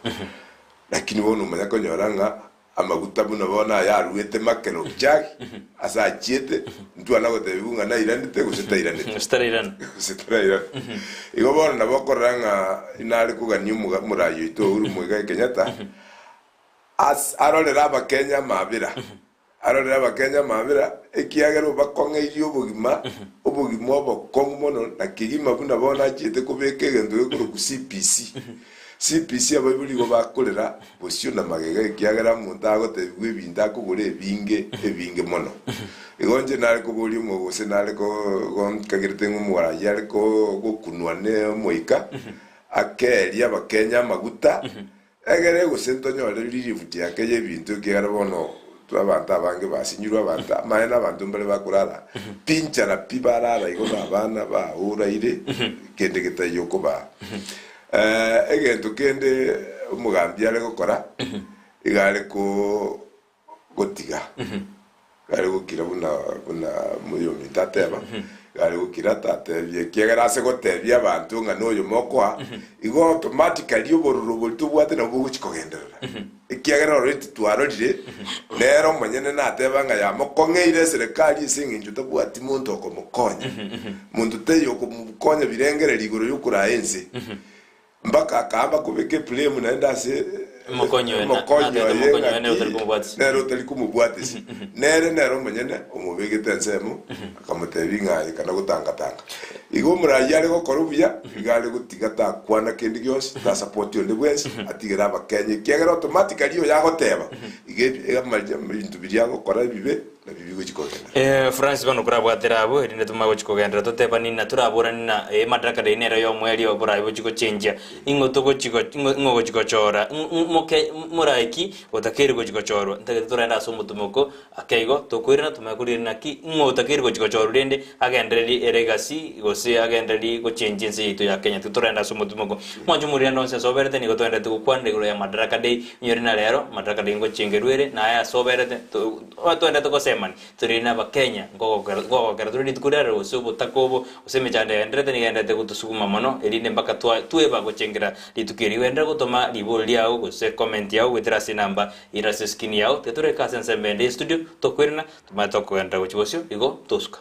S2: Lakini bono omanya konyora ng'a amaguta buna bono aya aruete make Lokichagi ase achiete, ntwana gotebigwa ng'a nairanete gose tairanete.
S1: Gose tarairana.
S2: Gose tarairana. Igo bono nabo okorora ng'a inare kogania omoga omorai oito Uhuru Muigai Kenyatta, as arorere abakenya amabera. Arorere Abakenya amabera, ekiagera obakong'eirie obogima, obogima obokong'u mono na kegima buna bono achiete kobeka egento gekorokwa CPC. CPC abaibori igo bakorera bosio na magega ekiagera omonto agotebigwa ebinto akogora ebinge ebinge mono. Igo inche nare koboria omo gose nare ko nkagerete ng'a omoraia are ko gokunwa ne omoika, akeerie Abakenya amaguta, Egere gose ntonyore ririfuti ake y'ebinto, ekiagera bono abanto abange basinyirwe, abanto amaene abanto mbare bakorara pi nchara pi, barara igo nabana baoraire, kende getaiyo okobaa. Egento kende omogambi are gokora, iga are ko gotiga, gare gokira buna buna moyominto ateba, gare gokira tatebia ekiagera ase gotebia abanto ng'a noyomo okoa, igo automatically obororo boria tobwate nabwo bogochia kogenderera. Ekiagera already twarorire, nere omonyene nateba ng'a yamokong'eire eserekari ase eng'encho tabwati monto okomokonya. Monto taiyo okomokonya birengererio igoro yokoraa ense. Mpaka akaamba kobeka epremu naende ase
S1: Omokonyi oye,
S2: omokonyi
S1: natete
S2: oye
S1: omokonyi oye nere
S2: ng'aki
S1: otari komobwatisia.
S2: nere otari komobwatisia. Nere nere omonyene omobegete ensemo, akamotebia ng'a aye kana gotangatanga. Igo omoraia are gokora obuya, iga are gotiga takwana kende gionsi, tasapoti onde bwensi, atigere abakenya ekiagera automatically oyo agoteba, iga ebi amari ebinto biria agokora ebibe, nabio bigochia kogenderera.
S1: Eh, Francis bono korabwatera abwo, erinde tomanye gochia kogenderera totebani na toraborani na eh, madaraka day nere y'omoerio oboraai bochia gochenjia, ing'o togochi go ing'o ing'o ogochi gochora ng'o ng'o moke moraai ki otakeire gochi gochorwa, ntagete torende ase omotomoko ake igo, tokoirana tomanye korigereria naki ing'o otakeire gochi gochorwa rende agendererie elegasi gose agendererie gochenjia ense yaito ya Kenya, titorende ase omotomoko. Mwanche omoriri onsi ase oberete nigo toenderete gokwanera igoro ya madaraka day, onyore na rero madaraka day ngochengerwa ere, naye ase oberete to. Twendete gosemania, tore n'Abakenya, nkogokera tore rituko riarero gose obotaka obo, gose emechando egendererete nigo egendererete gotosuguma mono, erinde mpaka twa tweba gochengera rituko eri. Genderera gotoma ribori riao gose comment yao goetera ase enamba ere ase escreen yao, tiga toreke ase ensemo ende y'estudio, tokwerana, tomanye tokogenderera gochia bosio, igo tosuka.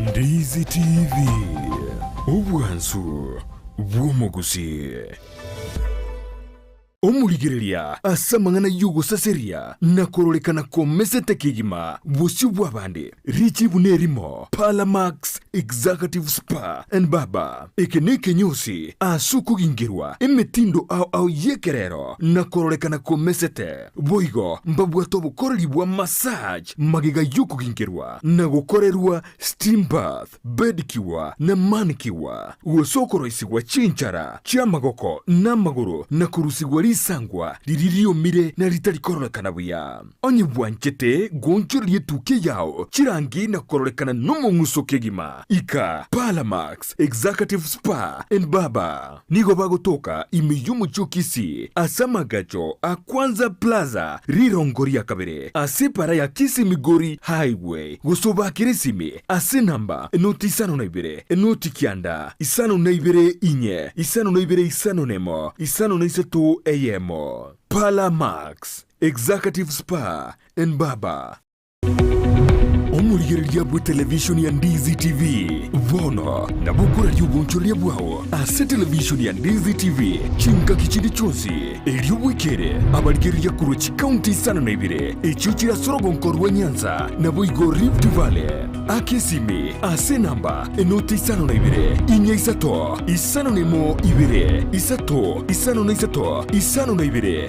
S4: Ndizi TV, obwansu bw'omogusii. Omorigereria ase amang'ana y'ogosaseria na kororekana komesete kegima bosio bw'abande, richibu nerimo, Parlamax Executive Spa and Barber. Eke nekenyosi ase okogingerwa emetindo ao ao y'ekerero na kororekana komesete. Boigo mbabwate obokoreri bwa massage magega y'okogingerwa na gokorerwa steam bath, pedicure na manicure, gose okoroisigwa chinchara chi'amagoko na amagoro na korusigwa. risangwa riria riomire na ritari kororekana buya. Onye bwanchete goonchoreria etukia yao chirangi na kororekana nomong'uso kegima, ika Parlamax Executive Spa and Barber. Nigo bagotoka ime y'omochie o Kisii ase amagacho a Kwanza Plaza rirongo ria kabere ase epara ya Kisii Migori Highway gose obakere esimi ase enamba enoti 52 enoti 9 52 4 52 51 53 1. Parlamax Executive Spa and Barber. Omorigereria bw'etelevishoni ya Ndizi TV bono nabo okoraria obonchoreria bwao ase televishoni ya Ndizi TV chingaki chinde chionsi, erio bwekere abarigereria korwa chikaunti isano na ibere echio chire ase orogonko rwa Nyanza naboigo Rift Valley. Aka esimi ase enamba enoti 52 4 3 51 2 3 53 52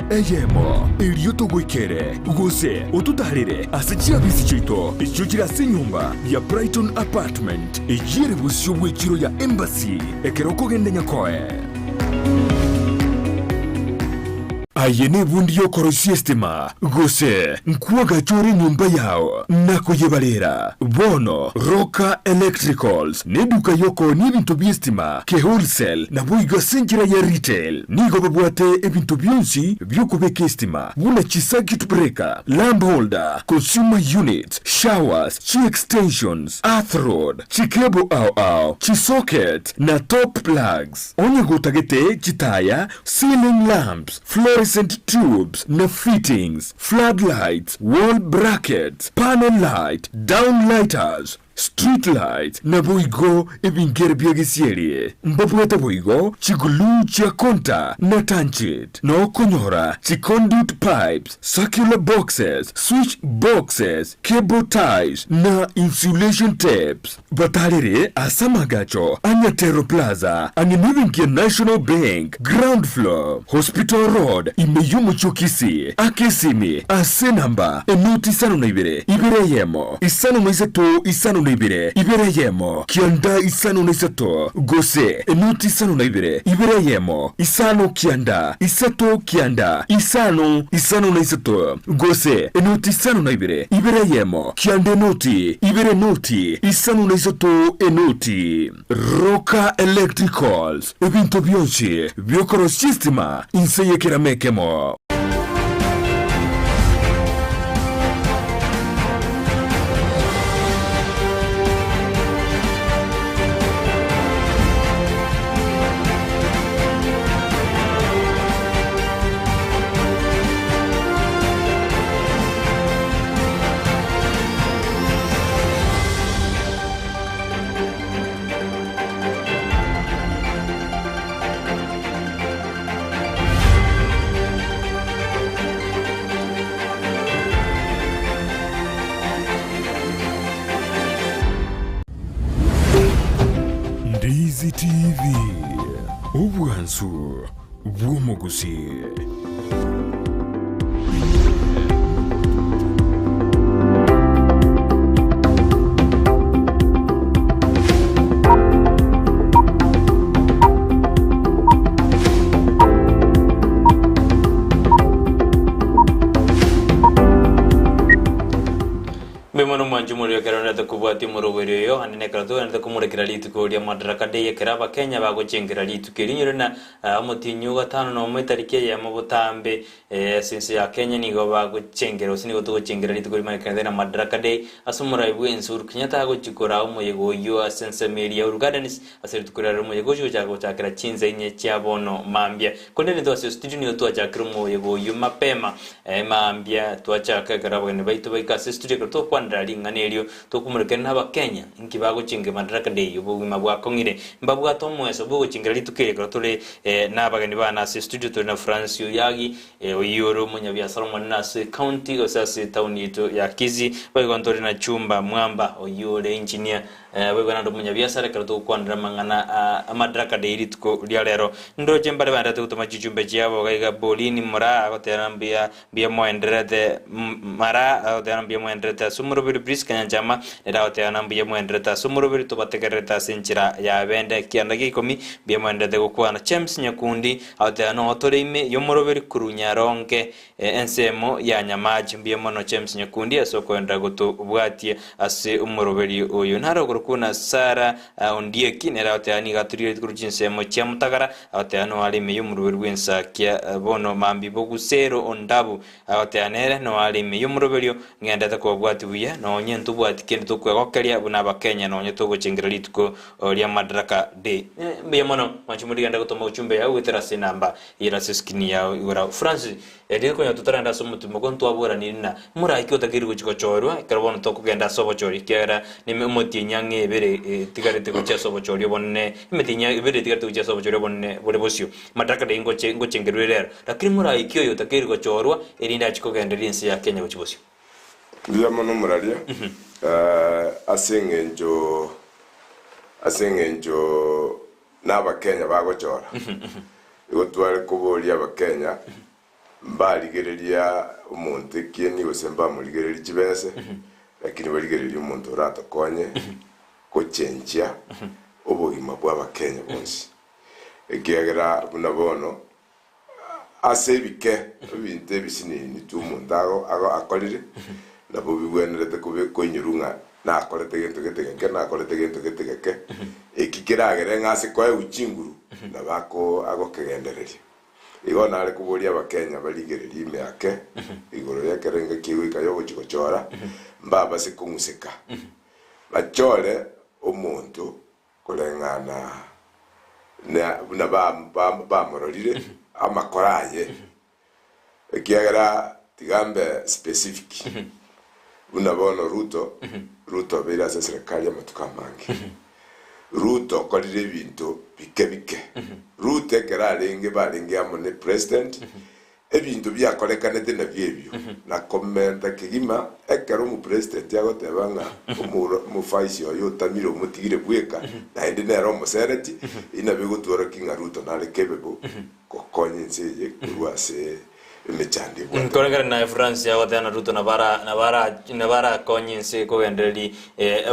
S4: 1, erio togoikere. Gose ototaarere ase chiabisi chiaito echio chire ase enyomba ya Brighton Apartment, eyio ere bosio bw'echiro ya Embassy ekero okogenda Nyakoe. Aye nebundi y'okoroisia estima, gose nkwagacha ore enyomba yao na koyebarera. Bono Roka Electricals neduka y'okoonia ebinto bi'estima ke wholesale naboigo ase enchera ya retail. Nigo babwate ebinto bionsi bi'okobeka estima buna chi-circuit breaker, lamp holder, consumer units, showers, chi-extensions, earth rod, chi-cable ao ao, chi-socket na top plugs. Onye gotagete chitaya, ceiling lamps, fluorescent tubes na fittings, flood lights, wall brackets, panel light, down lighters, Street lights, naboigo ebingere bia gesieri, mbabwate boigo chiglue chia konta na tanchit, na okonyora chiconduit pipes, circular boxes, switch boxes, cable ties, na insulation tapes. Batarere ase amagacho a Nyatero Plaza, ang'e nebenki ya National Bank, ground floor, Hospital Road, ime y'omochie o Kisii, ake esimi ase enamba enoti 52 2 1 53 52 2 1 9 53 gose enoti 52 2 1 5 9 3 9 5 5 3 gose enoti 52 2 1 9 0 2 0 5 3 0. Roka Electricals, ebinto bionsi bi'okorosia estima inse y'ekerama ekemo. Ndizi TV, obwansu bw'omogusii.
S1: Mbuya mono mwanche omorero ekero onarete kobwatia omoroberi oyo, ande nekero togenderete komorekera rituko ria Madaraka Day ekero Abakenya bagochengera rituko eri rinyore na Omotienyi o gatano nomo etariki eyemo botambe ase ense ya Kenya nigo bagochengera gose nigo togochengera rituko rimanyekanete na Madaraka Day ase omorai bw'ense Uhuru Kenyatta agochia koraa omoyega oyio ase ensemo eria ya Uhuru Gardens ase rituko riarero omoyega ochia gochaka gochakera chinsa inye chia bono mambia. Korende intwe ase studio nigo twachakire omoyega oyio mapema mambia twachaka ekero abageni baito baika ase studio ekero tokwanera ring'ana erio Tokomorekera n'Abakenya, inki bagochingera Madaraka Day obogima bwakong'ire? Mbabwate omoeso bw'ogochingera rituko eri ekero tore n'abageni bane ase estudio tore na Francis Oyagi oyio ore omonyabiasara omonene ase ecounty gose ase etown yaito ya Kisii, boigo ntore na Chumba Mwamba oyio ore engineer boigo naende omonyabiasara ekero togokwanera amang'ana a Madaraka Day rituko ria rero. Ndoche mbare baendererete gotoma chichumbe chiabo iga iga Pauline Moraa agoteba mbuya Mbuya moendererete mara agoteba mbuya moendererete ase omoroberi Prisca Nyanchama. Nyanchama nere agoteana mbuya mwenderete ase omoroberi tobategererete ase enchera ya bende kianda gia ikomi mbuya mwenderete gokwana. James Nyakundi agoteana noo tore ime y'omoroberi korwa Nyaronge ensemo ya Nyamache. Mbuya mono James Nyakundi ase okoenderera gotobwatia ase omoroberi oyo. Naro okorokwa na Sarah Ondieki nere agoteana nigo atorigeretie korwa chinsemo chia Mutagara agoteana noo are ime y'omoroberi bw'ensakia bono mambia bogusero Ondabu Agoteeba nere, Noare ime y'omoroberio, ng'endete kobabwatia buya, nonye ntobwati kende tokwegokeria buna Abakenya, nonye togochengera rituko ria Madaraka Day. Mbuya mono, mwanche morigende gotoma uchumbe yao goetera ase enamba ere ase eskrini yao igoro agwo. Francis, erio konya totarenda ase omotimoko ntwaboranire na moraike otakeire gochia gochorwa ekero bono tokogenda ase obochori, ekiagera nime omotienyi ang'e ebere etigarete gochia ase obochori obonene, emetienyi ebere etigarete gochia ase obochori obonene bore bosio. Madaraka Day ngoche ngochengerwe rero. Lakini moraike oyo otakeire gochorwa, erinde achie kogendereria ense ya Kenya gochia bosio.
S2: Mbuya mono moraria, ase eng'encho ase eng'encho n'Abakenya bagochora. Igo tware koboria Abakenya mbarigereria omonto ekieni gose mbamorigereria chibese, lakini barigererie omonto oratokonye gochenchia obogima bw'Abakenya bonsi. Ekiagera buna bono Ase ebike ebinto ebisinini tu omonto akorire, nabo bigwenerete kobe koinyorwa ng'a nakorete gento gete geke, nakorete gento gete geke, eki keragere ng'a ase koegwa chinguru nabo agokegendereria. Igo nare koboria Abakenya barigererie ime ake igoro y'ekerengo ki'egoika y'ogochia gochora, mbabase kong'useka, bachore omonto Koreng'ana na buna bamororire amakora aye, ekiagera tiga mbe specific, buna bono Ruto, Ruto obeire ase eserekari amatuko amange. Ruto okorire ebinto bike bike. Ruto ekero arenge barenge amo ne president, Ebinto biakorekanete nabio ebio, na komenta kegima, ekero omopresidenti agoteba ng'a omofaisi oye otamire omotigire bweka, naende nere omoseneti, eyio nabo egotworokia ng'a Ruto nare capable gokonya ense eye korwa ase emechando ebwate.
S1: Koreng'ana naye Francis agoteba na Ruto nabo ara nabo ara nabo arakonye ense kogendereria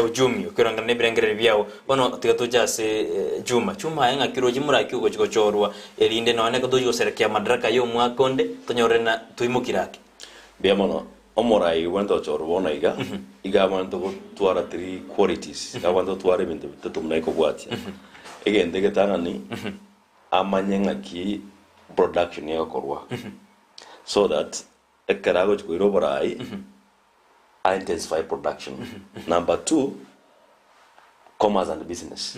S1: uchumi okerongana na ebirengererio biao. Bono tiga toche ase Juma. Juma aye ng'aki oroche moraki ogochi gochorwa Erinde nonya ekero tochia goserekea madaraka y'omwaka onde, tonyorere ng'a toimokire ake.
S3: Mbuya mono. Omorai obwenerete gochorwa bono iga, iga abwenerete gotwara three qualities, iga abwenerete gotwara ebinto bitato buna ekobwatia. Egento egetang'ani, amanye ng'aki production egokorwa, so that ekero agochia koira oborai, a intensify production. Number two, commerce and business.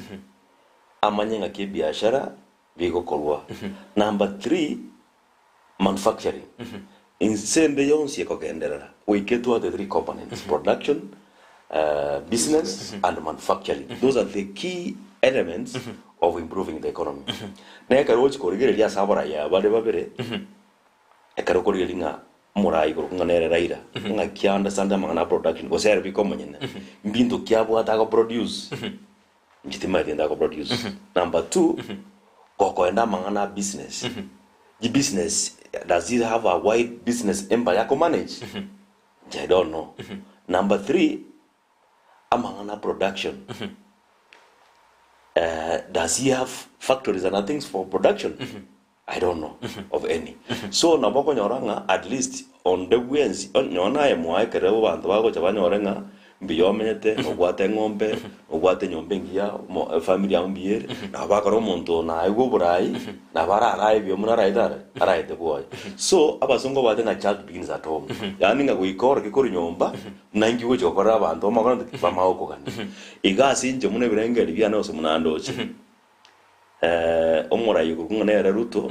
S3: Amanye ng'aki ebiashara bigokorwa. Number three, manufacturing. Inse ende yonsi ekogenderera goika etwate three components, production, business and manufacturing. Those are the key elements of improving the economy. Na ekero ogochia korigereria ase abarai aba bare babere, ekero okorigereria ng'a omorai igoro ng'a nere Raila, ng'aki a understand amang'ana a production, gose ere bika omonyene, mbinto ki abwate ago produce. Inche timanyeti gento agoproduce. Number two, gokoenda amang'ana a business, chibusiness does he have a wide business empire akomanage? Inche I don't know. Number three, amang'ana a production, does he have factories and things for production? I don't know of any. So nabo okonyora ng'a at least onde bwensi nonye naye mwaye ekero abanto bagocha banyore ng'a mbuya omenyete, nobwate eng'ombe, nobwate enyomba engiya, omo efamiri yao mbuya ere, nabo bakora omonto oyo naegwe oborai, nabo ararae buya buna araete are, araete bwoye. So abasongo babwate ng'a child begins at home, yaani ng'a goika oroke korwa nyomba, buna inki ogochia gokorera abanto bamanye gokora ki? Bamanye gokogania. Iga ase inche buna ebirengererio biane gose buna ndoche. Omorai okorokwa ng'a nere Ruto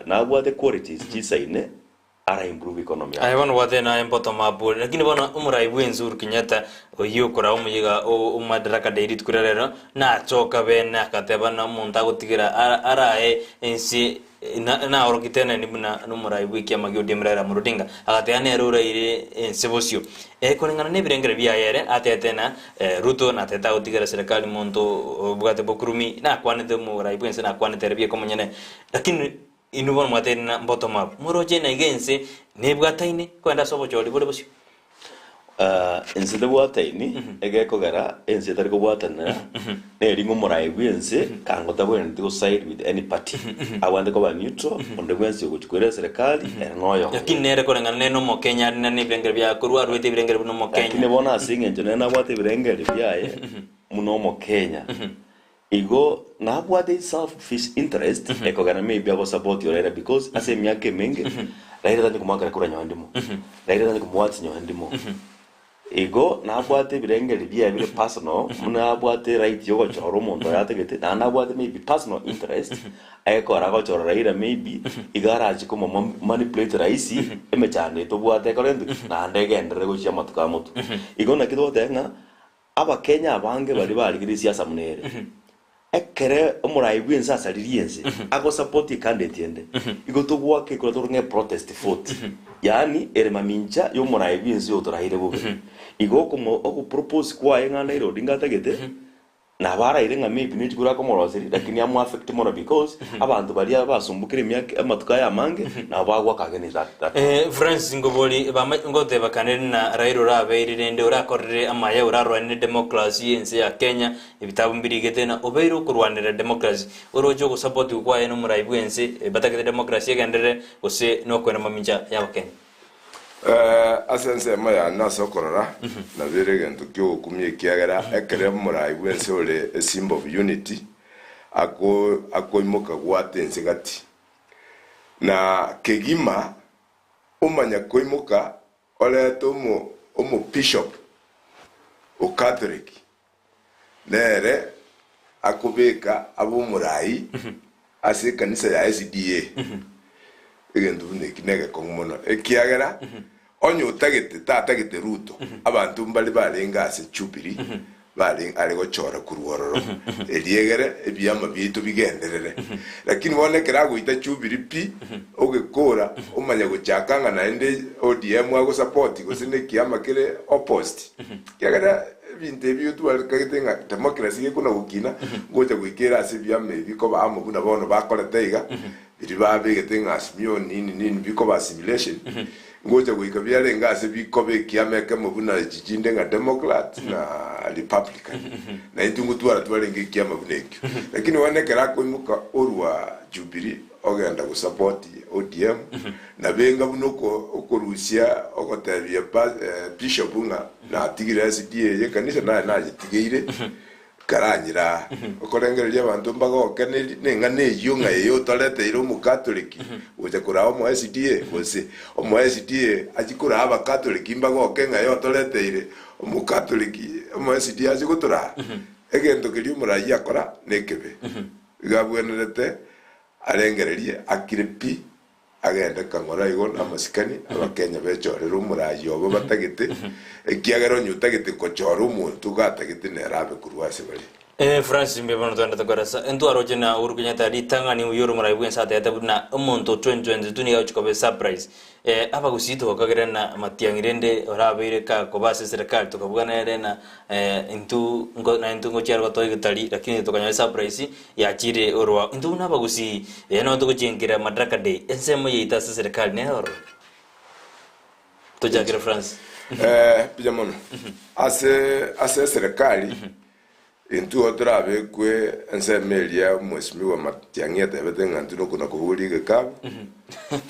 S3: nabwate qualities chisaine ara improve economy ya
S1: Aye bono gwatebire naye bottom up ore, lakini bono omorai bwensi Uhuru Kenyatta oyio okoraa omoyega o Madaraka Day rituko ria rero nachoka bene agateba na omonto agotigera arae ense naorokite neni buna nomorai bw'ekiama gia ODM Raila Amolo Odinga agateba nere oraire ense bosio. Koreng'ana nebirengererio biaye ere atete na Ruto natete agotigera serikali monto obwate bokurumi nakwanete omorai bwense nakwanete ere bieka omonyene lakini inwe bono mwatebire na bottom up moroche na iga ense nebwataine kogenda ase obochori bore bosio.
S3: Ense tebwataini, egekogera ense etari kobwatanera neri ng'a omorai bw'ense kango tabwenereti go side with any party, abwenerete koba neutral, onde bwensi ogochia koira eserekari ere noyoye.
S1: Lakini nere koreng'ana nere nomokenya are nere nebirengererio biaye korwa aruete ebirengererio buna omokenya.
S3: Lakini bono ase eng'encho nere nabwate ebirengererio biaye buna omokenya, Igo nabwate selfish interest ekogera maybe agosupport Raila because ase emiaka emenge Raila tanyare komoakera kura nyowe ndimo, Raila tanyare komowatch nyowe ndimo. Igo nabwate ebirengererio biaye bire personal buna abwate right yogochora omonto oyo atagete naende nabwate maybe personal interest egekora agochora Raila maybe igo arache komo manipulate rahisi emechando eye tobwate ekore intwe ki? Naende egenderere gochia amatuko amotwe. Igo naki togoteba ng'a Abakenya abange baria barigereire siasa buna ere, ekere omorai bw'ense asaririe ense, agosupport ecandidate ende, igo togoaka ekura tore ng'a eprotest vote, yaani ere mamincha y'omorai bw'ense oyotoraire bobe. Igo okomo ogopropose kwaye ng'a Raila Odinga atagete, nabo araire ng'a maybe ne chikura akomoroseria, lakini amoaffect mono because abanto baria basumbukire emiaka amatuko aya amange, nabo bagoaka against that that.
S1: Francis ngobori bama ngoteba kande na Raila orabeire rende orakorire amaya orarwanire democracy ense ya Kenya ebitabu mbirigete na obeire okorwanera democracy oroche ogosapotiwa kwaye nomorai bwense batagete democracy egenderere gose nokwenda mamincha yabakenya.
S2: Ase ensemo yane ase okorora, nabeire egento ki'ogokumia ekiagera ekero omorai bw'ense ore a symbol of unity ako akoimoka gwata ense gati. Na kegima omanya koimoka orete omo omobishop o Catholic nere akobeka abe omorai ase ekanisa ya SDA. Egento buna eki negekong'u mono ekiagera onye otagete tatagete Ruto abanto mbare barenge ase Jubilee bare are gochora korwa ororo eriegere ebiama biaito bigenderere. Lakini bono ekero agoita Jubilee pi ogekora omanya gochaka ng'a naende ODM agosapoti gose na ekiama kere opposed ekiagera ebinto ebi otwarekagete ng'a democracy gekona gokina ngocha goika ere ase ebiama ebi koba amo buna bono bakorete iga Biria babegete ng'a Azimio nini nini bikoba assimilation, ngocha goika biarenge ase bikoba ekiama ekemo buna echi chinde ng'a Democrat na Republican. Na intwe ngotwara twarenge ekiama buna ekio. Lakini bono ekero akoimoka orwa Jubilee ogenda gosupport ODM, nabenga buna oko okorusia ogotebia pa bishop ng'a natigire SDA eye ekanisa naye nayetigeire, Karanyire aa, okorengereria abanto mbagoke neng'ana eyio ng'a eye otoreteire Omokatoliki gocha koraa omo SDA, gose omo SDA achie koraa Abakatoliki mbagoke ng'a eye otoreteire Omokatoliki omo SDA ache gotoraa. Egento keria omoraia akora nekebe. Igo abwenerete arengererie akire pi Agende kang'ora igo namasikani, Abakenya bechorere omoraai obo batagete, ekiagera onye otagete kochora omonto gatagete nere abe korwa ase bare.
S1: Francis mbuya bono twendete koresa. Ntwaroche na Uhuru Kenyatta ritang'ani oyio ore omorai bwense atebete buna omonto 2022 nigo agochia koba esurprise. Abagusii togokagera na Matiang'i rende orabeire kakoba ase eserekari tokabuga nere na intwe na intwe ngochiare gotoa egetari lakini tokanyora esurprise Yachire orwao. Intwe buna abagusii, eye nabo togochiengera Madaraka Day, ensemo yaito ase eserekari nere ororo. Tochakere Francis.
S2: Eh, mbuya mono. Ase ase eserekari, intwe igo torabekwe ensemo eria Mheshimiwa Matiang'i atebete ng'a intwe nokona kobogoria egekabu,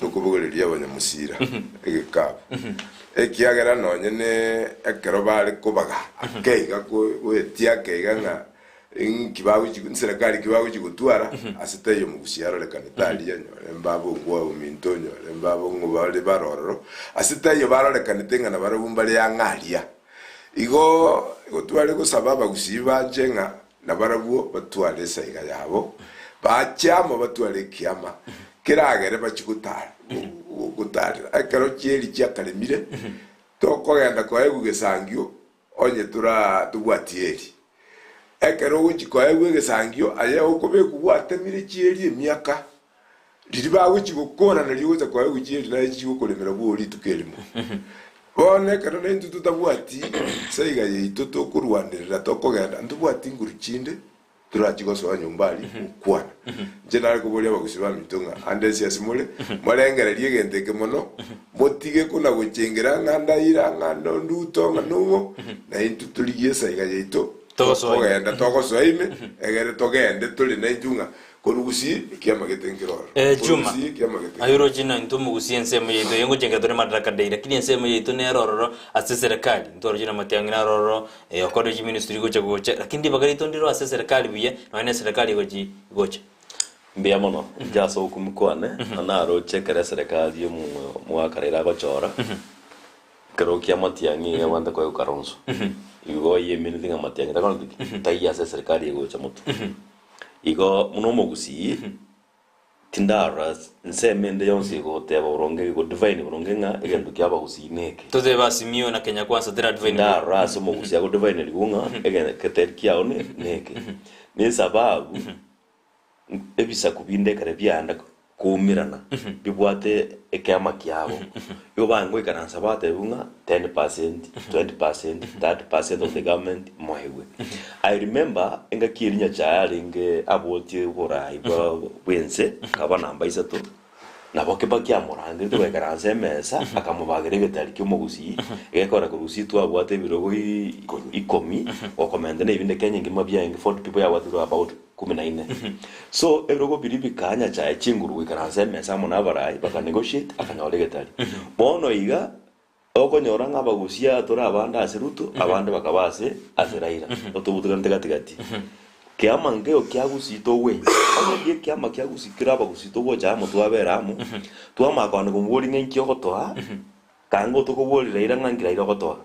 S2: tokobogoreria abanyamusira egekabu. Ekiagera nonye ne ekero bare kobaga ake iga goetia ake iga ng'a Inki bagochi nserekari ki bagochi gotwara ase taiyo omogusia arorekanete aria nyore mbaba ongwa ominto onyore mbaba ong'o bare bare ororo ase taiyo barorekanete ng'a nabarabwo mbare ang'e aria. Igo igo tware gosaba abagusii banche ng'a nabarabwo batware esaiga yabo bache amo batware ekiama keragere bachie gotara gotarera. Ekero chieri chiakaremire tokogenda koegwa gesangio Onye tobwati eeri. Ekero ogochia koegwa egesangio, aye okobekwa gwatemire chieri emiaka, riria bagochia gokora nario ogocha koegwa chieri naye chigokoremera bwoo rituko erimo. Bono ekero naintwe totabwati saiga yaito tokorwanerera tokogenda, ntobwati nguru chinde. Torachie gosoa nyomba aria gokwana. Inche nare koboria abagusii baminto ng'a ande ense ase more, morengererie egento eke mono, motige kona-gochengera ng'a ndaira, ng'a nonduto, ng'a nong'o, na intwe torigie esaiga yaito,
S1: Togosoa ime.
S2: tokogenda togosoa ime, egere togende tore naintwe ng'a korwa gusii ekiama gete nkere ororo.
S1: Eh,
S2: Korwa
S1: Juma,
S2: gusii ekiama gete
S1: aye
S2: nkere
S1: oroche na intwe omogusie ensemo yaito eye ngochengera tore Madaraka Day, lakini ensemo yaito nere ororo ase eserekari, ntoroche na Matiang'i naro ororo, Eh, okore chiministry gocha gocha, lakini ribaga riaito ndiro ase eserekari buya, nonya na eserekari egochi gocha.
S3: Mbuya mono, inche ase ogokumia kwane, na naroche ekero eserekari omogaka Raila agochora, ekero kia Matiang'i iga abwate koegwa Kalonzo. Igo oyemineti ng'a Matiang'i takoreti ki? Taiyo ase eserekari egocha motwe. Igo buna omogusii, Tindarora ensemo ende yonsi egoteba boronge, egodivine boronge ng'a egento kia abagusii neke.
S1: Totebe Azimio na Kenya Kwanza tera divine buya.
S3: Tindarora ase omogusii agodivinerigwa ng'a ege geteri kiao ne neke. Ne esababu ebisaku binde ekero biaenda koumerana bibwate ekeama kiabo, igo baye ngoikaransa batebiwa ng'a 10%, 20%, 30% of the government moegwe. I remember engaki eria Nyachae arenge abotie oborai bwa bw'ense akaba namba isato, nabo Kibaki amorangerete goikaransa emesa akamobagera egetari ki'omogusii, egekora korwa gusii twabwate ebirogo ikomi, gokomenta na ebinde Kenya engima biaenge 40 people yabwate ebirogo about kumi na ine. So ebirogo biria bikaa Nyachae chinguru goikaransa emesa amo na abarai baka negotiate akanyora egetari. Bono iga. Okonyora ng'a abagusia tore abande ase Ruto, abande bakaba ase ase Raila. Otobutukanete gati gati. Kiama nkeiyo kia Gusii togwenya. Onye ndiye ekiama kia Gusii kere abagusii togocha amo twabera amo, twamanya kogenda komoboria ng'a inki ogotoa, kanga otokoboria Raila ng'a inki Raila ogotoa,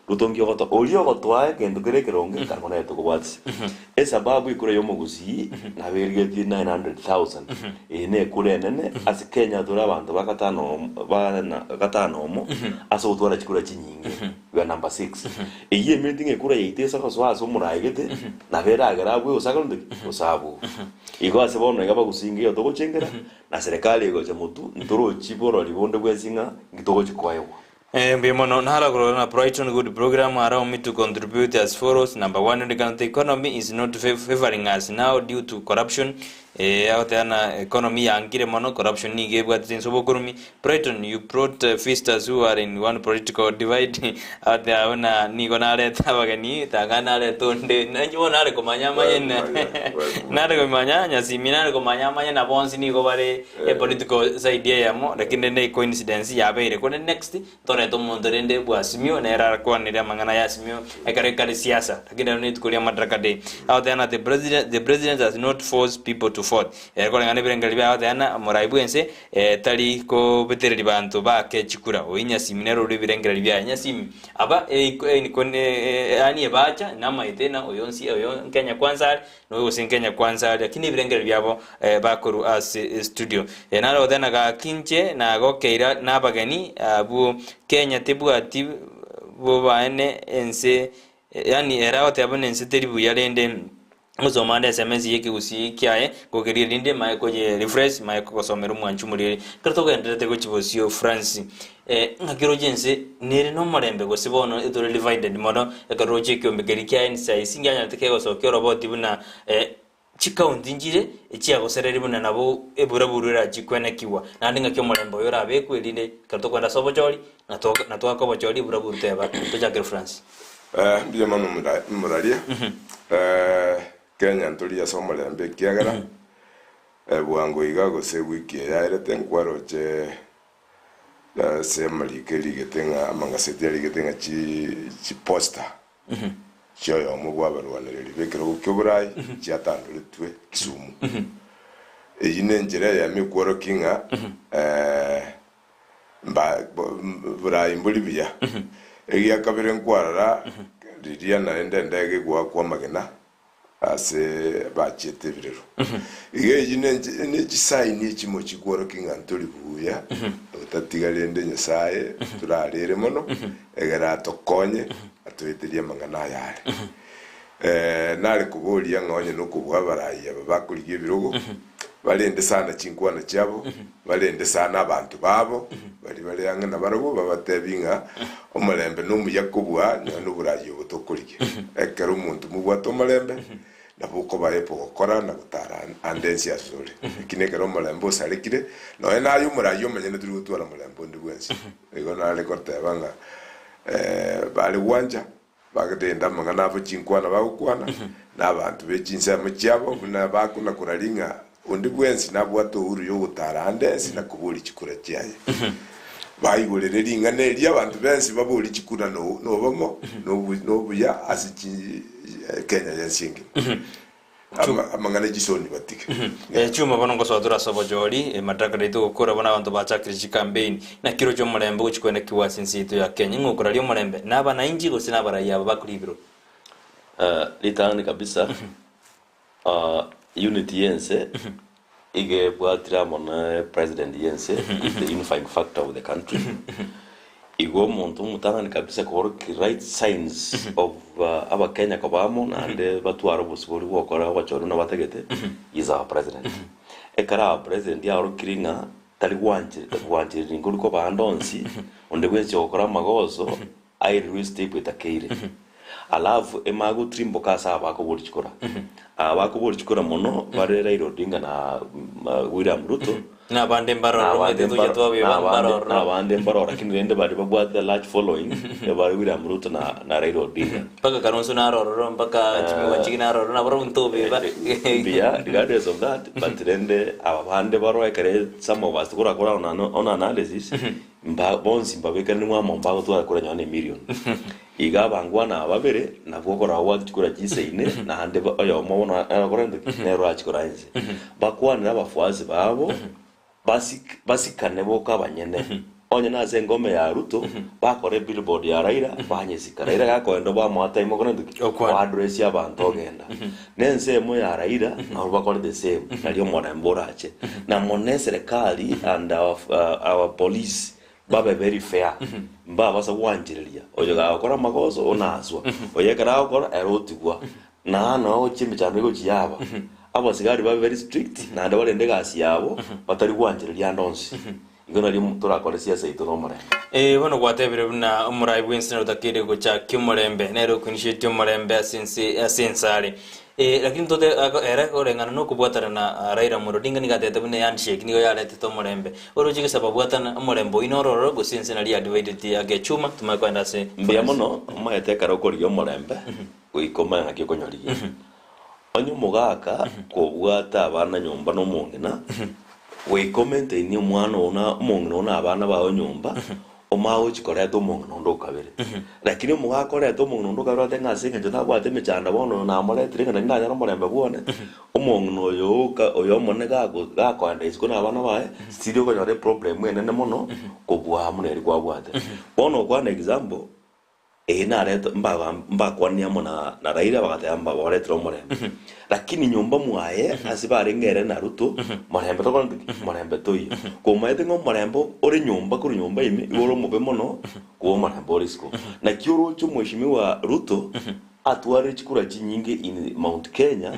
S3: Ruto nki ogotoa. Oria ogotoa egento kere ekeronge, kanga nere tokobwatisia. Esababu ekura y'omogusii nabo erigetie 900,000. Eye nekura enene ase Kenya tore abanto ba gatano ba na gatano omo ase ogotwara chikura chinyinge. We are number six. Eyio emineti ng'a ekura yaito ase gosoa ase omoraai gete nabo eragere abue gose akore ntoki? Gose abue. Igo ase bono iga bagusinga igo togochengera na serikali egocha motwe ntorochi borori bonde bwensi ng'a nki togochi koegwa.
S1: Mbuya mono naro korora na Brighton good program allow me to contribute as follows number one the the economy is not favoring us now due to corruption eh agoteba na economy yankire mono corruption nigo ebwatete inse obokorumi Brighton you brought visitors who are in one political divide agoteba buna nigo nareta abageni tanga nareta onde nanche bono nare komanya amanye nare komanya nyasimi nare komanya amanye na bonsi nigo bare E political side eyemo, lakini rende ecoincidence yabeire korende next ntorete omonto rende bwa Azimio nere arakwanere amang'ana ya Azimio ekero ekare siasa lakini rero nerituko ria Madaraka Day. Agoteba na the president the president does not force people to vote. Ere koreng'ana ebirengererio biaye agoteba na omorai bwense tari kobetereria banto baake chikura. Oyio Nyasimi nere orure ebirengererio biaye. Nyasimi aba yaani ebacha namaete na oyo nsi oyo Kenya kwanza are Nonya gose Kenya kwanza aria, lakini ebirengererio biabo bakorwa ase studio. Naro goteba gaki inche nagokeira nabageni abwo Kenya tebwati bobaene ense yaani ere agoteba buna ense teri buya rende ngosoma ande sms ye ekegusii kiaye ngokeria rinde manye koye refresh manye kogosomera omwanchi omoriri. Ekero togendererete gochia bosio France Ng'aki roche ense nere nomorembe gose bono etore divided mono ekero roche ekiombe keria kia NCIC ngianyarete kegosokia oroboti buna chikaunti nchire echiagosereria buna nabo eburaburu erachie kwenekigwa naende ng'aki omorembe oyo orabekwe erinde ekero tokoenda ase obochori na twaka obochori eburaburu teba tochakere France.
S2: Mbuya mono moraria. Kenya ntori ase omorembe ekiagera bwango iga gose ewiki eye yaerete nkwaroche Ase amariko erigete ng'a amangaseti arigete ng'a chiposta chi'oyomo bw'abarwanereri b'ekerogo ki'oboraai chiatandoretwe Kisumu. Eyio nenchera eyemo ekworokia ng'a boraai mbori buya. Egiakabere nkwarora riria naende endege egoakwa amagena Ase bachiete ebirero. Iga eyio ne chisaini echimo chikworokia ng'a ntori buya, otatiga rende Nyasae torarere mono, egere atokonye atoeterie amang'ana aya are. Nare koboria ng'a onye nokobua abarai aba bakorigia ebirogo, barende sana chinkwana chiabo, barende sana abanto babo, baria bare ang'e nabarabwo, babatebie ng'a omorembe nomuya kobua nonya noboraai obo tokorigia. Ekero omonto mobwate omorembe, Nabo okoba able gokora na gotara ande ense asore. Lakini ekero omorembe osarekire, nonya naye omoraia omonyene tori gotwara morembe onde bwensi. Igo nare goteba ng'a bare gwancha bagende amang'ana abo chinkwana bagokwana, na abanto be chinsemo chiabo buna bakona koraria ng'a onde bwensi nabwate uhuru yogotara ande ense na koboria chikura chiaye. Baigorere ring'ana eri abanto bensi baborie chikura nobomo nobuya ase Kenya yensi engima. Amang'ana e chisoni batige.
S1: Chuma bono ngosoa tore ase obochori, Madaraka naitwe gokora bono abanto bachakire chikampeini. Naki roche omorembe gochia koenekigwa ase ense yaito ya Kenya. Ing'o okoraria omorembe? Nabanainchi gose nabaraia aba bakore ebirori?
S3: Ritang'ani kabisa, Unity y'ense iga ebwatire amo na president y'ense is the unifying factor of the country. Igo omonto omotang'ani kabisa koorokia right signs of abakenya koba amo naende batware obosibori bwa gokora obochori buna batagete is our president. Ekero our president aorokirie ng'a tari gwanchereri nkori koba ande onsi, onde bwensi ogokora amagoso Aerirwe estep etakeire. Alafu emanye gotirimboka ase aba bakoboria chikura. Aba bakoboria chikura mono bare Raila Odinga na William Ruto.
S1: Na abande mbaroro
S3: Nabande
S1: omanyete tochia
S3: mbaro-
S1: twabeba
S3: nabande-
S1: mbaroro.
S3: nabande mbaroro lakini rende baria babwate a large following ebare William Ruto na, na Raila Odinga.
S1: Mpaka Kalonzo narororo mpaka Jimmy Wanjigi narororo naboro ntobeba.
S3: Mbuya regardless of that but rende aba bande baroo ekere some of us tokorakora on, on analysis Mba bonsi mbabekanire amo mbagotwara kura nonya nemilion. Iga abangwana aba babere nabwo okorora obwate chikura chisaine, naende oyomo bono nere okorente ki? Nere orachikore inse. Bakwanere abafuasi babo, basik basikane boka abanyene. Onye nase engome ya Ruto, bakore ebillboard ya Raila, banyesika. Raila gakoenda obamoa time okorente ki?
S1: Okwana.
S3: Oaddress abanto ogenda. Na ensemo ya Raila nabo bakore the same, nario omorembe orache. Na mono eserekari and our, our police babe very fair, mbabasa gwanchereria oyo gagokora amagoso onaswa, oyo ekero agokora ere otigwa. Na noo gochia emechando egochia yaba, abasigari babe very strict naende barende egasi yabo, batari gwanchereria ande onsi. Igo nario torakore siasa yaito nomorembe.
S1: Ee, bono gwatebire buna omorai bw'ense nere otakeire gochakia omorembe, nere okoinishetie omorembe ase ense ase ense are. Ee, lakini tote ere koreng'ana na okobwatana na Raila Amolo Odinga nigo atebete buna ehandshake nigo yaretete omorembe. Oroche gose babwatana omorembe oyio noro ororo gose ense nari yadivided agechuma tumanye kogenda ase
S3: Mbuya mono omanyete ekero okorigia omorembe goika omanye naki okonyorigia. Onye omogaka kobwate abana nyomba na omong'ina, goika omaintainie omwana oo na omong'ina oo na abana bao nyomba, omanye gochia koreta omong'ina onde okabere. Lakini omogaka orete omong'ina onde okabere otebe ng'a ase eng'encho nabwate emechando bono oyo namoretire ng'a nari ndanyore omorembe bwone, omong'ina oyo oka oyo omonene gako gakoenda isiko na abana baye, still okonyora eproblem enene mono kobua buna eria kwabwate. Bono okwana example. Eye narete mbaba mbakwanie amo na na Raila bagateba mbaboretire omorembe. Lakini nyomba mwaye ase barenge ere na Ruto morembe tokorente ki? Morembe toiyo. Komaete ng'a omorembe ore nyomba korwa nyomba ime igo ore omobe mono kobua omorembe ore isiko. Naki oroche omweshimiwa Ruto atwarire chikura chinyinge in Mount Kenya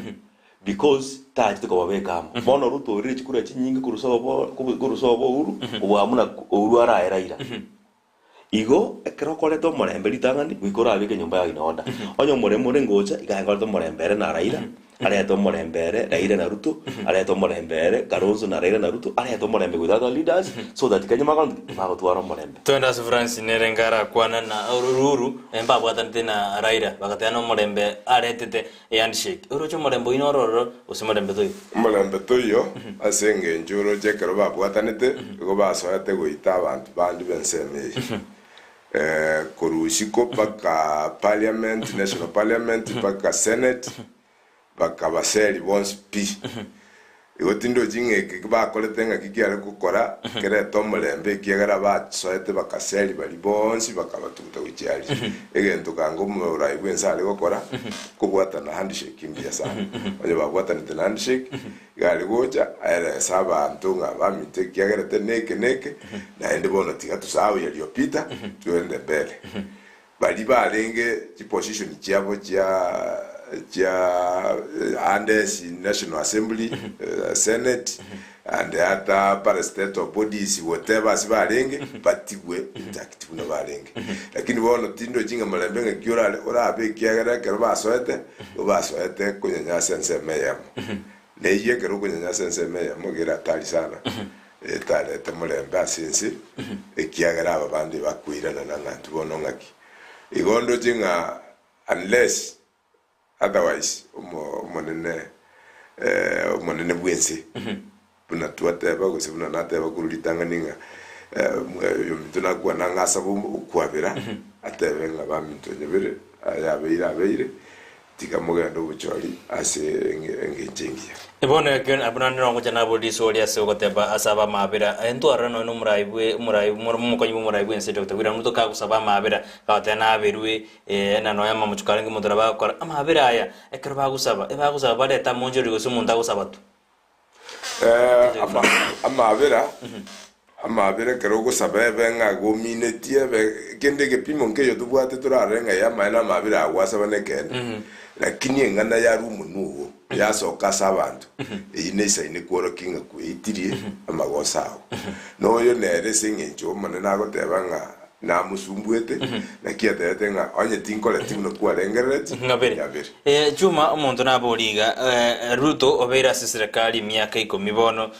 S3: because tachete kobabeka amo. Bono Ruto oirire chikura chinyinge korwa sobo korwa sobo Uhuru kobua buna Uhuru arae Raila. Igo ekero okoreta omorembe ritang'ani, goika orabeke enyomba yao in order. Onye omorembe ore ngocha, iga aye nkorete omorembe ere na Raila, arete omorembe ere Raila na Ruto, arete omorembe ere Kalonzo na Raila na Ruto, arete omorembe with other leaders, so that kenya magotwara ki? Bagotwara omorembe.
S1: Twende ase Francis nere ngarakwana na Ruru mbabwatanete na Raila bagateba nomorembe aretete ehandshake. Oroche omorembe oyio noro ororo gose morembe toiyo?
S2: Omorembe toiyo, ase engencho oroche ekero babwatanete, igo basoete goita abanto bande b'ensemo eye. Korwa isiko mpaka parliament, national parliament, mpaka senate, bakabaseri bonsi pi. Igo tindochi ng'a eke bakorete ng'aki kiare gokora kerete omorembe, ekiagera basoete bakaseria baria bonsi bakabatuguta gochia aria. Egento kanga omorai bw'ense are gokora, kobwatana handshake mbuya sana. Onye babwatanete na handshake, iga are gocha aerese abanto ng'a baminto ekiagera tari neke neke, naende bono tiga tusahau yaliyopita, tuende mbele. Baria barenge chiposition chiabo chia chia ande ase National Assembly, Senate, And ata parastatal bodies whatever ase barenge batigwe intact buna barenge. Lakini bono tindochi ng'a morembe ng'aki orare orabe ekiagera ekero basoete nigo basoete konyanya ase ensemo eyemo. Na eyio ekero okonyanya ase ensemo eyemo iga ere hatari sana, etarete morembe ase ense ekiagera aba bande bakoiranana ng'a intwe bono ng'aki. Igo ndoche ng'a unless Otherwise omonene omonene bw'ense buna twateba gose buna nateba korwa ritang'ani ng'a oyominto nakwana ng'a asabe okwabera atebe ng'a baminto nyebere aya abeire abeire tiga mogende obochori ase engencho engiya.
S1: Bono ekio abwo naende nogocha nabore risori ase ogoteba ase abamabera, Aye ntwarora nonya nomorai bwe omorai omokonyi bw'omorai bw'ense Doctor William Ruto kagosaba amabera, agoteba naberwe Ee, na nonya amamochoko arenge omonto nabo agokora amabera aya, ekero bagosaba, ebagosaba barete amonchoreri gose omonto agosaba tu.
S2: Amabera, amabera ekero ogosaba ebe ng'a gominetie ebe kende egepimo nkeiyo tobwate torarore ng'a amaene amabera aya gwasaba nekeene, lakini eng'ana yarwa omonwa oo yasoka ase abanto, eyio neisaine kworokia ng'a kweitirie amagoso ao. Noyo nere ase eng'encho Omonene agoteba ng'a Namosumbuete, naki atebete ng'a onye tinkoreti buna kwarengerereti,
S1: Ng'abere.
S2: nyabere.
S1: Chuma omonto nabori iga, Ruto obeire ase eserekari emiaka ikomi bono,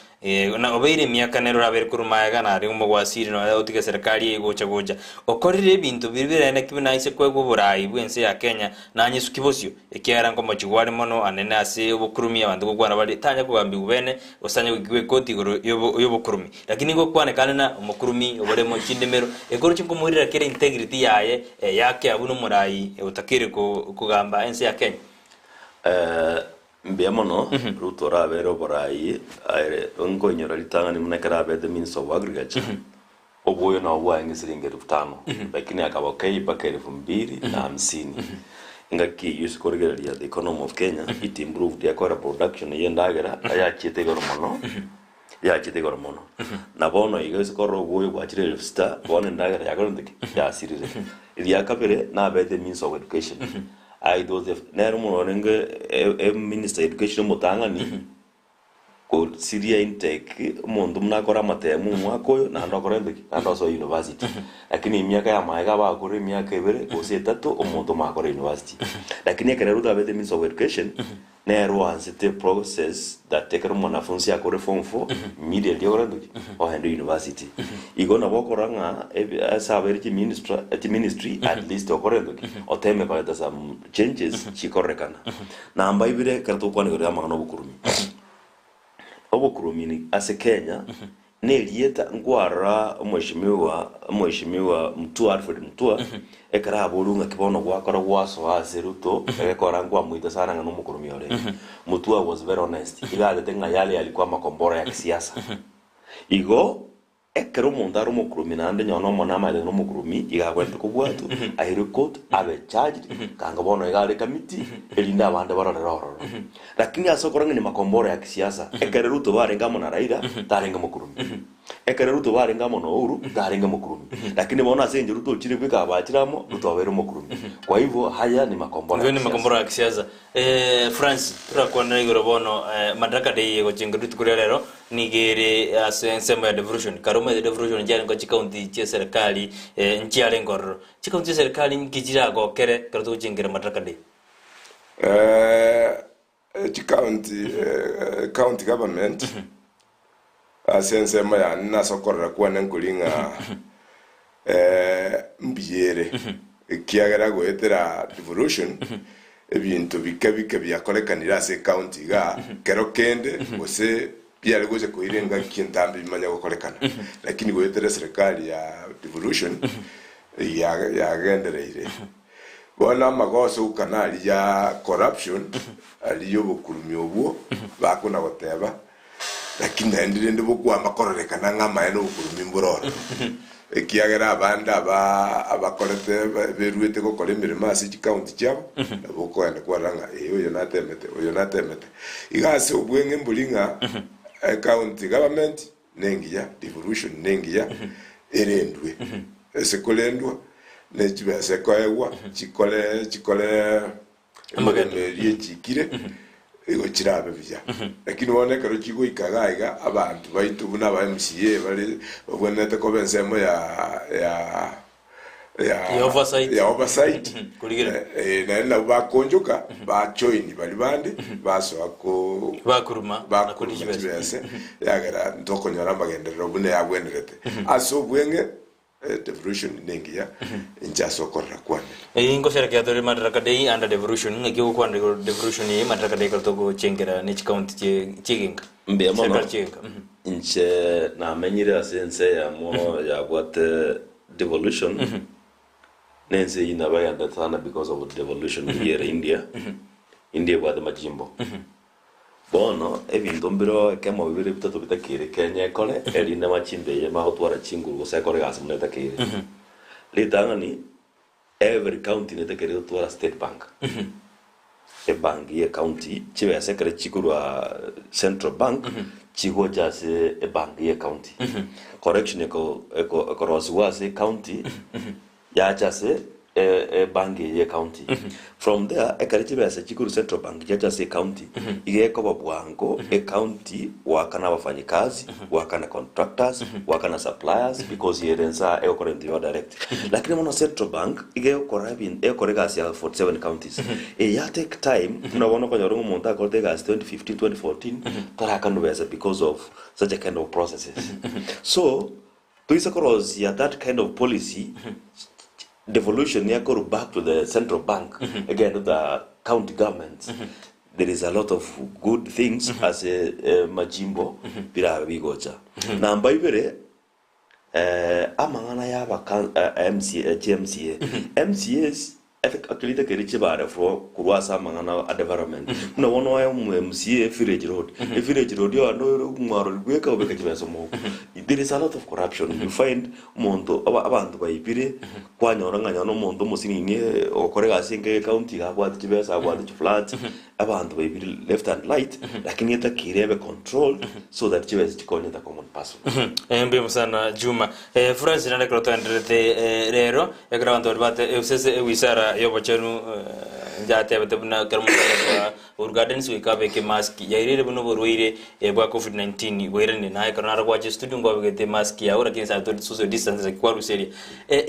S1: na obeire emiaka nere orabeire korwa magega nare omogwasiri nonya otige eserekari eye gocha gocha. Okorire ebinto biria birene ki buna aise koegwa oborai bw'ense ya Kenya nanyesuki bosio, ekiagera nkomochigwa are mono anene ase obokurumi abanto gokwana bare tanya kogambigwa bene gose tanya goikigwa ekoti igoro y'obokurumi. Lakini ngokwanekane na omokurumi oboremo chindemero, ekoroche nkomoirera kera integrity yaye eyake abwo nomorai otakire kogamba ense ya Kenya.
S3: Mbuya mono Ruto orabere oborai aye nkoinyora ritang'ani buna ekero abete minister of agriculture oboyo nabo bwarenge siringi elfu tano lakini akabokei mpaka elfu mbili na hamsini engaki eyio ase korigereria the economy of Kenya it improved yakora production ya endagera yachiete igoro mono. Yachete igoro mono. Na bono iga ase korora obwoyo bwachire elfu sita, bono endagera yakorente ki? Yasirire. Eria kabere, nabete minister of education. I was the nere omonto orenge e minister education omotang'ani, gosiria intake, omonto buna akore amatemu omwaka oyo, naende okorente ki? Naende osoe university. Lakini emiaka ya magega abakure emiaka ebere gose etato, omonto omakore university. Lakini ekero Ruto abete minister of education, Nere oansete process that ekero omwanafunsi akore form four immediately okore ntoki ogende university. Igo nabo okorora ng'a ebi ase abaire chiministra chiministry at least okore ntoki oteme koreta some changes chikororekana. Namba ibere ekero togokwana igoro ya amang'ana obokurumi, obokurumi ase Kenya Nerieta nkwarora omweshimiwa omweshimiwa Mutua Alfred Mutua ekero aborwe ng'aki bono gwakora gwasoa ase Ruto egekora nkwamoita sana ng'a nomokoromia orenge. Mutua was very honest iga atete ng'a yale yalikuwa makombora ya kisiasa. Igo ekero omonto are omokoromia naende nonye nomonene amaete ng'a nomokoromia iga agwenerete kobwatwa airwe court abe charged kanga bono iga are kamiti erinde abande barorere ororo. Lakini ase okorang'ania makombora ya kisiasa, ekero Ruto barenge amo na Raila, tarenge mokurumi. Ekero Ruto barenge amo na Uhuru, tarenge mokurumi. Lakini bono ase engencho Ruto ochire bweka abachire amo, Ruto abeire omokurumi. Kwa hivyo haya ni makombora ya
S1: Nigo ni makombora
S3: kisiasa.
S1: ya kisiasa. Francis, torakwanera igoro bono Madaraka Day egochenga rituko ria rero nigo ere ase ensemo ya devolution. Kare omanyete devolution nchiarenge chikaunti chia eserekari nchiarenge ororo. Chikaunti chia eserekari nki chiragokere ekero togochengera Madaraka Day?
S2: Chicounty county government ase ensemo yane na ase okorora kwane nkori ng'a mbuya ere ekiagera goetera devolution ebinto bike bike biakorekanire ase ecounty igaa kero kende gose biare gocha koira engaki entambe bimanye gokorekana lakini goetera eserekari ya devolution yagendereire. Bono amagoso gokana aria ya corruption, aria y'obokurumi obwo bakona goteba, lakini naende rende bokwama kororekana ng'a amaene obokurumi mbore ororo. Ekiagera abande aba abakorete beruete gokora emeremo ase chicounty chiabo, nabo okogenda kwarora ng'a ee oyo natemete, oyo natemete. Iga ase obweng'e mbori ng'a ecounty government nengiya, devolution nengiya, erendwe. Ase korendwa, ne chibesa ekoegwa, chikore chikore emeremo eria echikire, Igo chirabe buya. Lakini bono ekero chigoika iga iga, abanto baito buna aba MCA bare babwenerete koba ensemo ya ya ya
S1: Ya oversight.
S2: ya oversight.
S1: Korigereria.
S2: Eh, naende nabwo bakoonchoka bajoin baria bande basoa ko
S1: Bakuruma na
S2: bakuruma
S1: koria chibesa.
S2: chibese yagera ntokonyora amagenderero buna yabwenerete. Ase obweng'e Devolution nengiya inche ase okorora kwane.
S1: Eyio ngosherekea tore Madaraka Day under devolution ng'aki ogokwana igoro devolution eye Madaraka Day ekero togochengera ne chicounty chie chi'egenka
S3: Mbuya mono.
S1: serikali chi'egenka mhm.
S3: Inche namenyire ase ense eyemo yabwate devolution, na ense eyio nabagendete sana because of devolution eyio ere India. India ebwate majimbo. Bono ebinto mbireo ekemo bibere bitato bitakeire Kenya ekore, erinde amachimbo eye magotwara chinguru gose ekore egasi buna etakeire. Ritang'ani, every county netakeire gotwara state bank. Ebank ye county, chibesa ekero chikorwa central bank, chigocha ase ebank ye county. Correction eko eko ekorosigwa ase ecounty, Yacha ase ebank eye y'ecounty. From there ekero chibesa chikorwa central bank chiacha ase ecounty, iga ekoba bwango ecounty goakana abafanyikazi, goakana contractors, goakana suppliers because ere nsa egokora ebinto biabo direct. Lakini bono central bank iga egokora ebin egokora egasi ya 47 counties. Eye ya take time buna bono okonyora ng'a omonto akorete egasi 2015, 2014 tarakanwa besa because of such a kind of processes. So Toise korosia that kind of policy, devolution yakorwa back to the central bank egende the county governments, there is a lot of good things ase majimbo birabe bigocha. Namba ibere, amang'ana ya aba MCA, chi MCA, MCAs Ekirite keria chibare fro korwa ase amang'ana a development. Buna bono oe omo MCA village road, evillage road oyo nore omwarori bweka obeke chibesa omouko. There is a lot of corruption. You find omonto aba abanto baibire, kwanyora ng'a nonye omonto omosinini ogokora egasi enke ecounty iga abwate chibesa abwate chiflats, abanto baibire left and right, lakini etakeire ebe controlled so that chibesa chikonye the common person.
S1: Mbuya sana Juma. Francis naende ekero twaendererete rero, ekero abanto baria bate gose ase ewizara y'obochenu yatebete buna ekero omonto agosoa Uhuru Gardens goika abeke emask, yairire buna oborwaire bwa covid 19 bwairanire. Naye ekero naro gwacha estudio nkwabegete emask yago lakini ase tori social distance naki kwaruseria.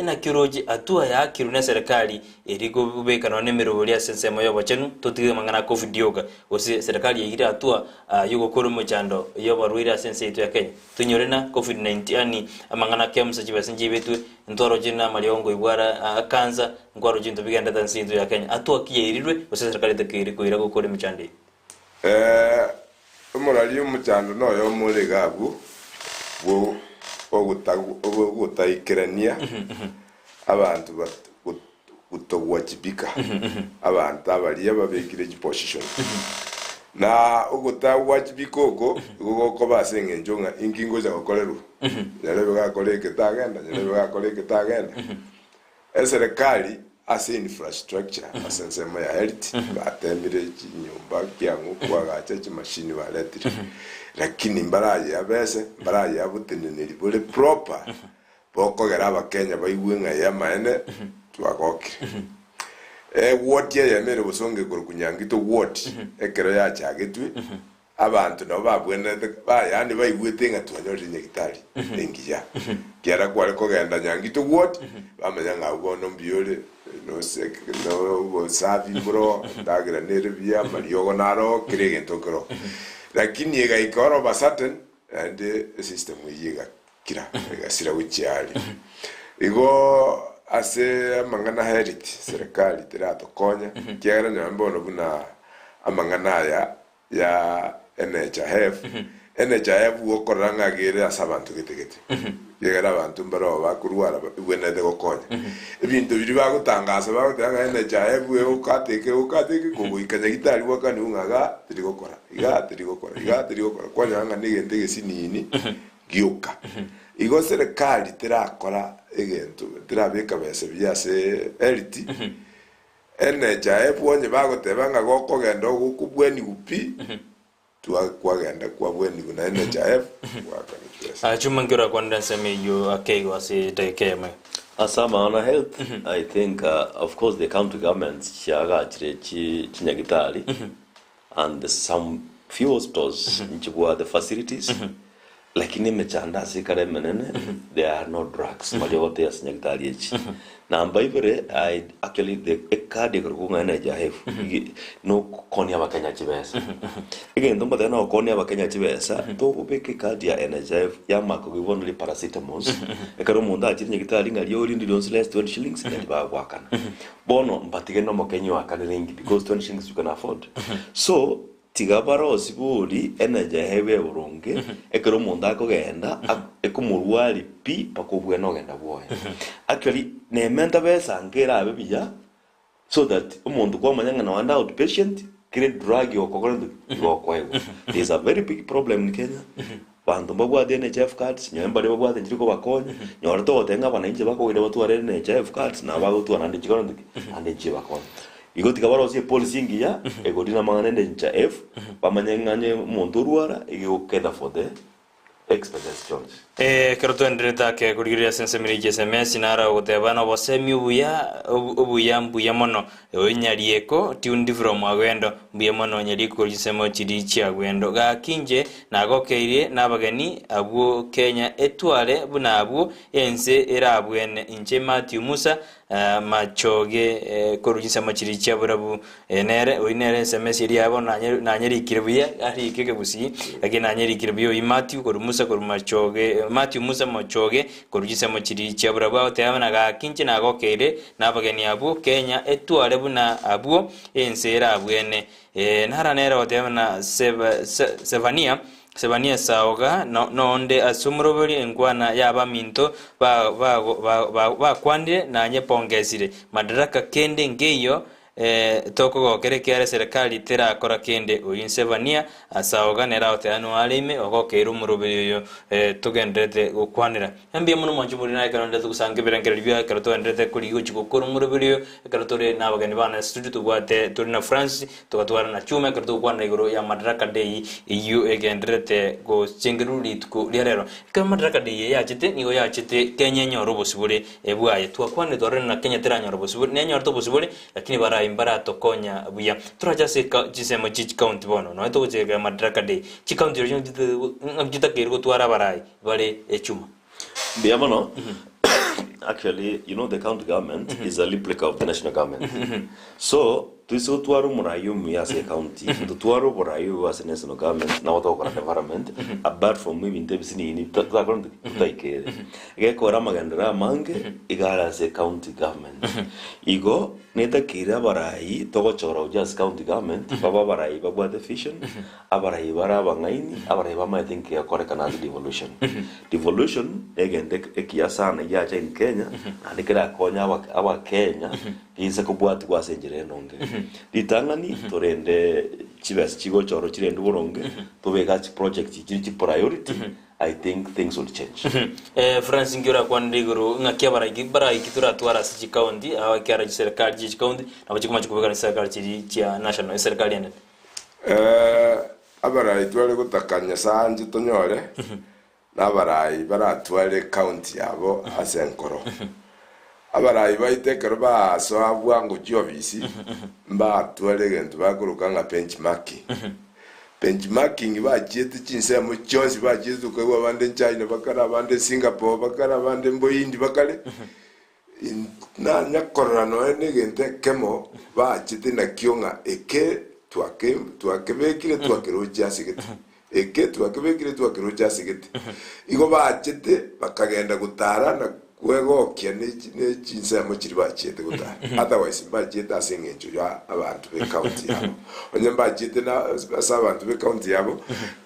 S1: Naki oroche hatua yaakirwe na eserekari eri kobeka nonya na emeroberi ase ensemo y'obochenu totige amang'ana a covid yoka, gose serikali yaigire hatua yogokora emechando y'oborwaire ase ense yaito ya Kenya. Tonyore na covid 19 yaani amang'ana ake omusacha chibesa nchibetwe, ntwaroche na amariogo nkoigwa are a cancer, nkwaroche ebinto bigendete ase ense yaito ya Kenya. Hatua ki yairirwe gose eserikali etakeire koira gokora emechando eye?
S2: Omorari omochando noyomo ore iga abwo bwo ogotaikerania abanto gotogwachibika, abanto abaria babekire chiposition. Na ogotagwachibika oko igo gokoba ase eng'encho ng'a inki ngocha gokorerwa, nyarebe gakora eke tagenda, nyarebe gakora eke tagenda. Eserekari ase infrastructure ase ensemo ya health batemire chinyomba kiang'u koagacha chimashini baretire, lakini mbarayea bese, mbarayea boteneneri bore proper bokogera abakenya baigwe ng'a ee amaene twagokire. Eward eyemo ere bosongo ekorokwa Nyangito ward ekero yachagetwe Abanto nabo babwenerete ba yaani baigwete ng'a twanyorire nyagitari engiya. Kiara kware kogenda Nyangito ward, bamanya ng'a abwo bono mbuya ore, nose nobosafi mboro, endagera nere buya, amariogo naro, kera egento nkero. Lakini egaika all of a sudden, naende esystem eyio egakira, egasira gochia aria. Igo ase amang'ana health, serikali teratokonya, ekiagera nonye bono buna amang'ana aya ya NHIF, NHIF gokorora ng'a gere ase abanto gete gete, ekiagera abanto mbaroo bakorwara ebwenerete gokonya. Ebinto biria bagotangasa bagoteba ng'a NHIF egokata eke egokata eke, kogoika nyagitari gwakaniwa ng'a igaa teri gokora, igaa teri gokora, igaa teri gokora, kwanyora ng'a negento egesinini gioka. Igo serikali terakora egento, terabeka besa buya ase health. NHIF onye bagoteba ng'a gokogenda ogokobwanigwa pi, twa kwagenda kwabwanigwa na NHIF gwakana chibesa.
S1: Ah, Chuma nki orakwanere ensemo eyio ake igo ase edagika eyemo iga?
S3: Ase amang'ana health, I think of course the county governments chiagachire chi chinyagitari. And some few hospitals nchibwate facilities lakini emechando ase ekare emenene there are no drugs baria ogotebi ase nyagetari echi. Namba ibere I actually the ecard ekorokwa ng'a NHIF ige nokonia abakenya chibesa. Egento ngoteba nokonia abakenya chibesa tokobeka ecard ya NHIF yamaka koigwa bono paracetamols ekero omonto achire nyagetari ng'a riao rinde rionsi less 20 shillings nari bagoakana. Bono mbatige nomokenyi oakanire inki because 20 shillings you can afford. So tiga barosie bori energy ebe boronge ekero omonto akogenda ekomorwari pi mpaka obwene ogenda bwoye. Actually nementa besa nke erabe buya so that omonto kwamanya ng'a noende outpatient kere drug okogora ntoki igo okoegwa. There is a very big problem in Kenya. Banto mbabwate NHIF cards, nyowe mbaria babwate nchiri kobakonya, nyore togoteba ng'a abananchi bakogeria batware NHIF cards, nabo bagotwara naende nchikore ntoki? Naende nchibakonye. Igo tiga barosie epolicy engiya, egori namang'ana NHIF, bamanye ng'a onye omonto orwara, iga egoketha for the expenses chionsi.
S1: Ekero twenderete ake korigereria ase ensemo eria y'esemesi, naro agoteba, Nobosemi obuya, obuya mbuya mono, Oyo Nyarieko tuned from Agwendo, mbuya mono Nyarieko korwa chinsemo chiria chia Agwendo. Gaki inche nagokeirie nabageni abwo Kenya etware buna abwo ense erabwene. Inche Mathew Musa Machoge korwa chinsemo chiria chia Borabu nere oyio nere ensemo ase eria bono nanyerikire buya arike ekegusii lakini nanyerikire buya oyio Mathew korwa Musa korwa Machoge Mathew Musa Machoge korwa chinsemo chiria chia Borabu agoteba buna gaki inche nagokeire Nabageni abwo Kenya etware buna abwo ense erabwene. Ee, nara nere ogoteba buna Sefania, Sefania Saoga, nonde ase omoroberi enkwana y'abaminto bakwanire nanyepongesire. Madaraka kende nkeiyo tokogokera ekiagera eserekari terakora kende. Oyio Nsefania Saoga nere agoteba noare ime ogokeire omoroberi oyo togendererete gokwanera. Mbuya mono mwanche more naye ekero ndete gosanga ebirengererio biao ekero twaenderete korigia gochia gokora omoroberi oyo, ekero tore nabageni bane ase studio tobwate tore na Francis, togatwara na Chuma ekero togokwana igoro ya Madaraka Day eyio egendererete gochengerwa rituko ria rero. Ekero Madaraka Day eye yachete nigo yachete Kenya enyore obosibore bwaye. Twakwanire twarorire ng'a Kenya teranyora obosibore, nenyorete obosibore lakini barai mbaratokonya buya. Torache ase chinsemo chie chikaunti bono, nonya togochengera Madaraka Day, chikaunti chirochio ng'aki chitakeire gotwara abarai. bare echuma.
S3: Mbuya mono. Actually, you know the county government is a replica of the national government. So, toise gotwara omorai omuya ase ecounty, totware oborai obo ase national government, nabo togokora development, apart from ebinto ebisinini totakora ntoki? Totaikere. Egekora amagenderero amange, iga are ase county government. Igo, netakeire abarai togochora gochia ase county government, babe abarai babwate vision, Abarai bare abang'aini, abarai bamaete inki gekorekana ase devolution. Devolution negento ekiya sana giacha in Kenya, naende kerakonye abakenya geinse kobwatigwa ase enchera enonge. Ritang'ani torende chibesa chigochorwa chirendwe boronge, tobeke ase chiproject chire chipriority, I think things will change.
S1: Francis inki orakwanere igoro ng'aki abaraiki baraiki toratware ase chikaunti, aba ekiagera chiserikari chie chikaunti nabo chikomacha kobekana chiserikari chiria chia national, eserikari enene.
S2: Abarai tware gotaka Nyasae anche tonyore, nabarai baratware ecounty yabo ase enkoro. Abarai baito ekero basoa bwango chiofisi, mbatware egento bakoroka ng'a benchmarking. Benchmarking bachiete chinsemo chionsi bachiete tokaigwa abande China bakare, abande Singapore bakare, abande Mboindi bakare. Nanya korora nonya negento ekemo bachete nakio ng'a eke twakebekire twakerochia ase gete, eke twakebekire twakerochia ase gete. Igo bachete bakagenda gotara na kwegokia ne chinsemo chiria bachiete gotara. Otherwise mbachiete ase eng'encho ya abanto b'ecounty yabo. Onye mbachiete na ase abanto b'ecounty yabo,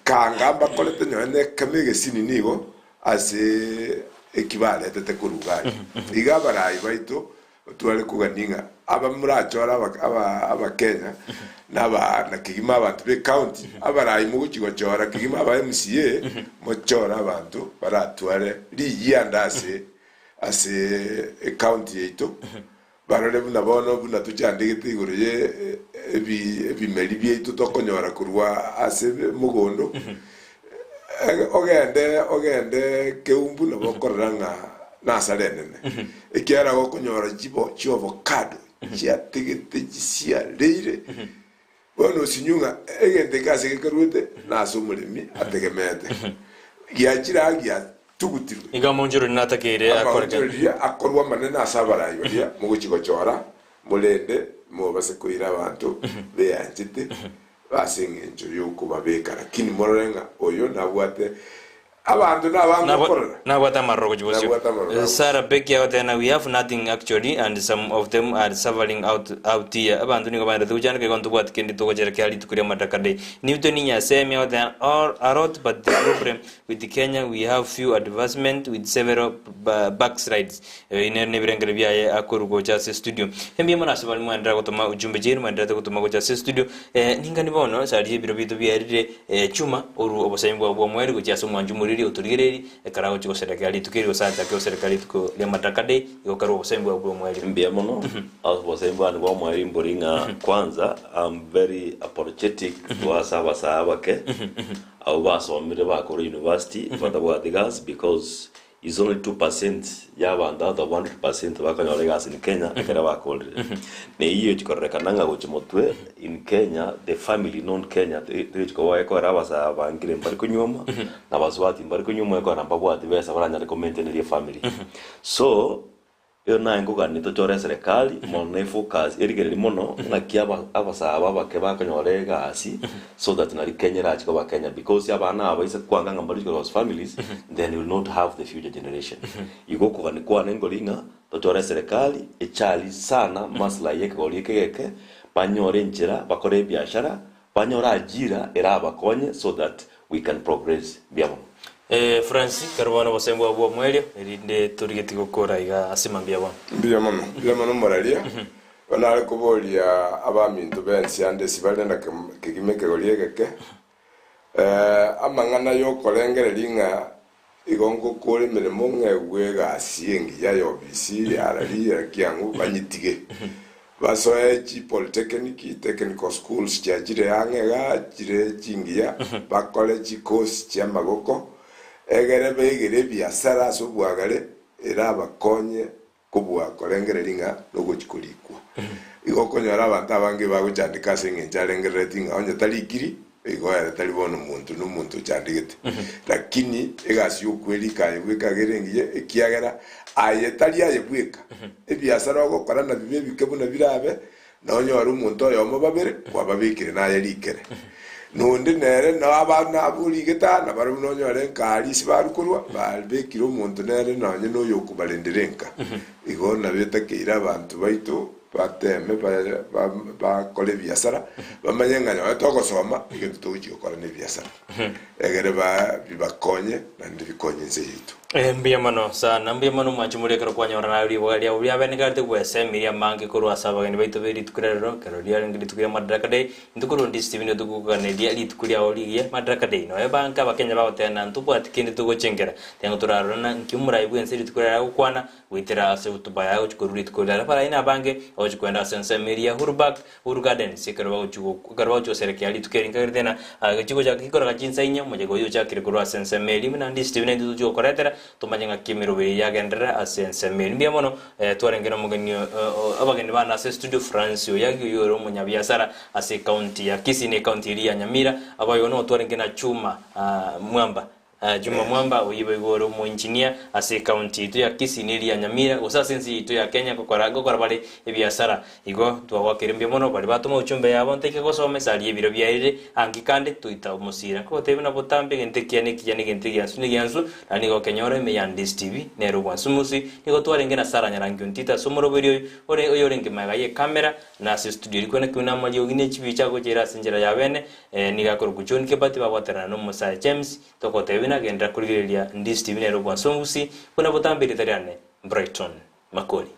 S2: kanga mbakorete nonya nekemo egesini nigo Ase eki baretete korwa Uganda. Iga abarai baito tware kogania ng'a aba morachore Abakenya na kegima abanto be county, abarai mogochia gochora kegima aba MCA, mochore abanto baratware riyianda ase ase ecounty yaito, barore buna bono buna tochandegete igoro ye ebimeri biaito tokonyora korwa ase mogondo. Ogende ogende keumbu nabo okorora ng'a nasara enene, ekiagera gokonyora chibo chi'ovocado chiategete chisiareire. Bono osinyu ng'a egento eke ase gekerwete nase omoremi ategemeete, giachire aa giatugutirwe.
S1: Igo amaonchorori natakeire akoreke.
S2: Amaonchorori akorwe amanene ase abarai baria mogochia gochora, morende mobase koira abanto beanchete ase engencho y'okobabeka, lakini morore ng'a oyo nabwate Abanto nabange okorora.
S1: Nabwate amaroro gochia bosio.
S2: Nabwate amaroro agwo.
S1: Sarah Becky agoteba we have nothing actually and some of them are suffering out out here. Abanto nigo baenderete gochandeka igo ntobwati kende togocherekea rituko ria Madaraka Day. Newton Nyasemi agoteba all a lot but the problem with Kenya we have few advancement with several backslides. Ebi nere nebirengererio biaye akorwa gocha ase studio. Mbuya mono ase baria mwaenderera gotoma ujumbe chiaino mwaendererete gotoma gocha ase studio. Ningani bono saria ebiro biaito biaerire chuma orue obosaimi bwao bw'omoerio gochia ase omwancho omoriri otorigereiri ekero agochia goserekera rituko eri gose achake goserekera rituko ria Madaraka Day igo karue obosaimi bwao bw'omoerio.
S3: Mbuya mono ase obosaimi bwane bw'omoerio mbori ng'a kwanza I'm very apologetic to ase abasae abake abwo basomire bakorwa university batabwati gasi because Is only 2% y'abanto out of 100% bakonyora egasi in Kenya ekero bakorire. Na eyio egochi kororekana ng'a gochia motwe in Kenya the family known Kenya tegochi koba ekogera abasae abangire mbari konyuoma na abasubati mbari konyuoma ekogera mbabwati besa baranyare ko maintain efamily. So Ero naye nkogania tochore eserekari mono na efocus erigereria mono ng'aki aba abasae aba abake bakonyora egasi so that nari Kenya erache koba Kenya because abana aba ase kwanga ng'a mbari gochi families then we will not have the future generation. Igo okogania kwane nkori ng'a tochore eserekari echari sana maslahi ya ekegori eke egeke banyore enchera bakore ebiashara banyore ajira erabakonye so that we can progress mbuya mono.
S1: Francis, kero bono obosae bwao bw'omoerio, erinde torigetie gokora iga ase mambia bono.
S2: Mbuya mono, mbuya mono moraria. Bono nare koboria abaminto b'ense ande ase bare na kegima ekegori egeke, amang'ana y'okorengereria ng'a igo ngokora emeremo ng'egwe egasi engiya y'ofisi yarari kiang'u banyitige. Basoe chi polytechnic, technical schools chiachire ang'e igaa chire chingiya, bakore chi course chi'amagoko, egere beigere ebiasara ase obwagare erabakonye kobua korengereria ng'a nogochi korikwa. Igo okonyora abanto abange bagochandeka ase eng'encho arengerereti ng'a onye tarikiri, igo ere tari bono omonto, nomonto ochandegete. Lakini egasi y'okwerika aye bweka iga ere engiya, ekiagera aye tari aye bweka. Ebiasara ogokora nabibe ebike buna birabe, nonyore omonto oyomo babere kwababekire naye rikere. Nonde nere nabana abwo origete aa, nabarabwo nonyore enka ase barwa korwa, babekire omonto nere nonye noyokobarendera enka. Igo nabo etakeire abanto baito Bateeme bakore ebiasara, bamanye ng'a nonye togosoma, egento togochia gokora nebiasara, egere bibakonye naende bikonye ense yaito.
S1: Mbuya mono sana, mbuya mono mwanche moria ekero kwanyora naye riboga riabo riabenekerete gwesemeria amange korwa ase abageni baito be rituko ria rero, ekero riarenge rituko ria Madaraka Day, intwe korwa Ndisi TV nigo togokoganeria rituko riao rigiya Madaraka Day. Nonya bange abakenya bagoteba na ntobwati kende togochengera, tiga torarore na nki omorai bwense rituko riaye agokwana, Goetera ase hotuba yaye gochia korwa rituko riria abarai na abange bagochia kogenda ase ensemo eria ya Uhuru Park, Uhuru Gardens, ekero bagochia ekero bagochia goserekea rituko eri nkagerete ng'a gochia gochaka gikoraga chinsa inye omochega oyio ochakire korwa ase ensemo eria buna ndisi tv naintwe tochia gokoretera tomanye ng'aki emeroberi eye yagenderera ase ensemo eria. Mbuya mono twarenge na omogeni abageni bane ase studio Francis Oyagi oyio ore omonyabiasara ase ecounty ya Kisii na ecounty eria ya Nyamira, aboigo nigo twarenge na Chuma Mwamba Juma Mwamba oyio boigo ore omoengineer ase ecounty yaito ya Kisii na eria ya Nyamira gose ase ense yaito ya Kenya gokora gokora bare ebiasara. Igo twagwakire mbuya mono baria batoma uchumbe yabo ntaike gosoma esari y'ebiro biaerire anki kande toita omosira. Nkogotebia buna botambe egento ekiya nekiya na egento egiansu negiansu naende nigo okenyora ime ya Ndisi TV nere obwansu mosi nigo twarenge na Sarah Nyarangi Ontita ase omoroberi oyo ore oyorenge magega y'ecamera na ase estudio eria kwene kiuna amariogi ne chibicha agocha ere ase enchera ya bene Nigo akorokwa John Kebati babwaterana nomosae James, togotebia buna agenderera korigereria Ndisi TV nere obwansu ongusi buna botambe erieta riane Brighton Makori.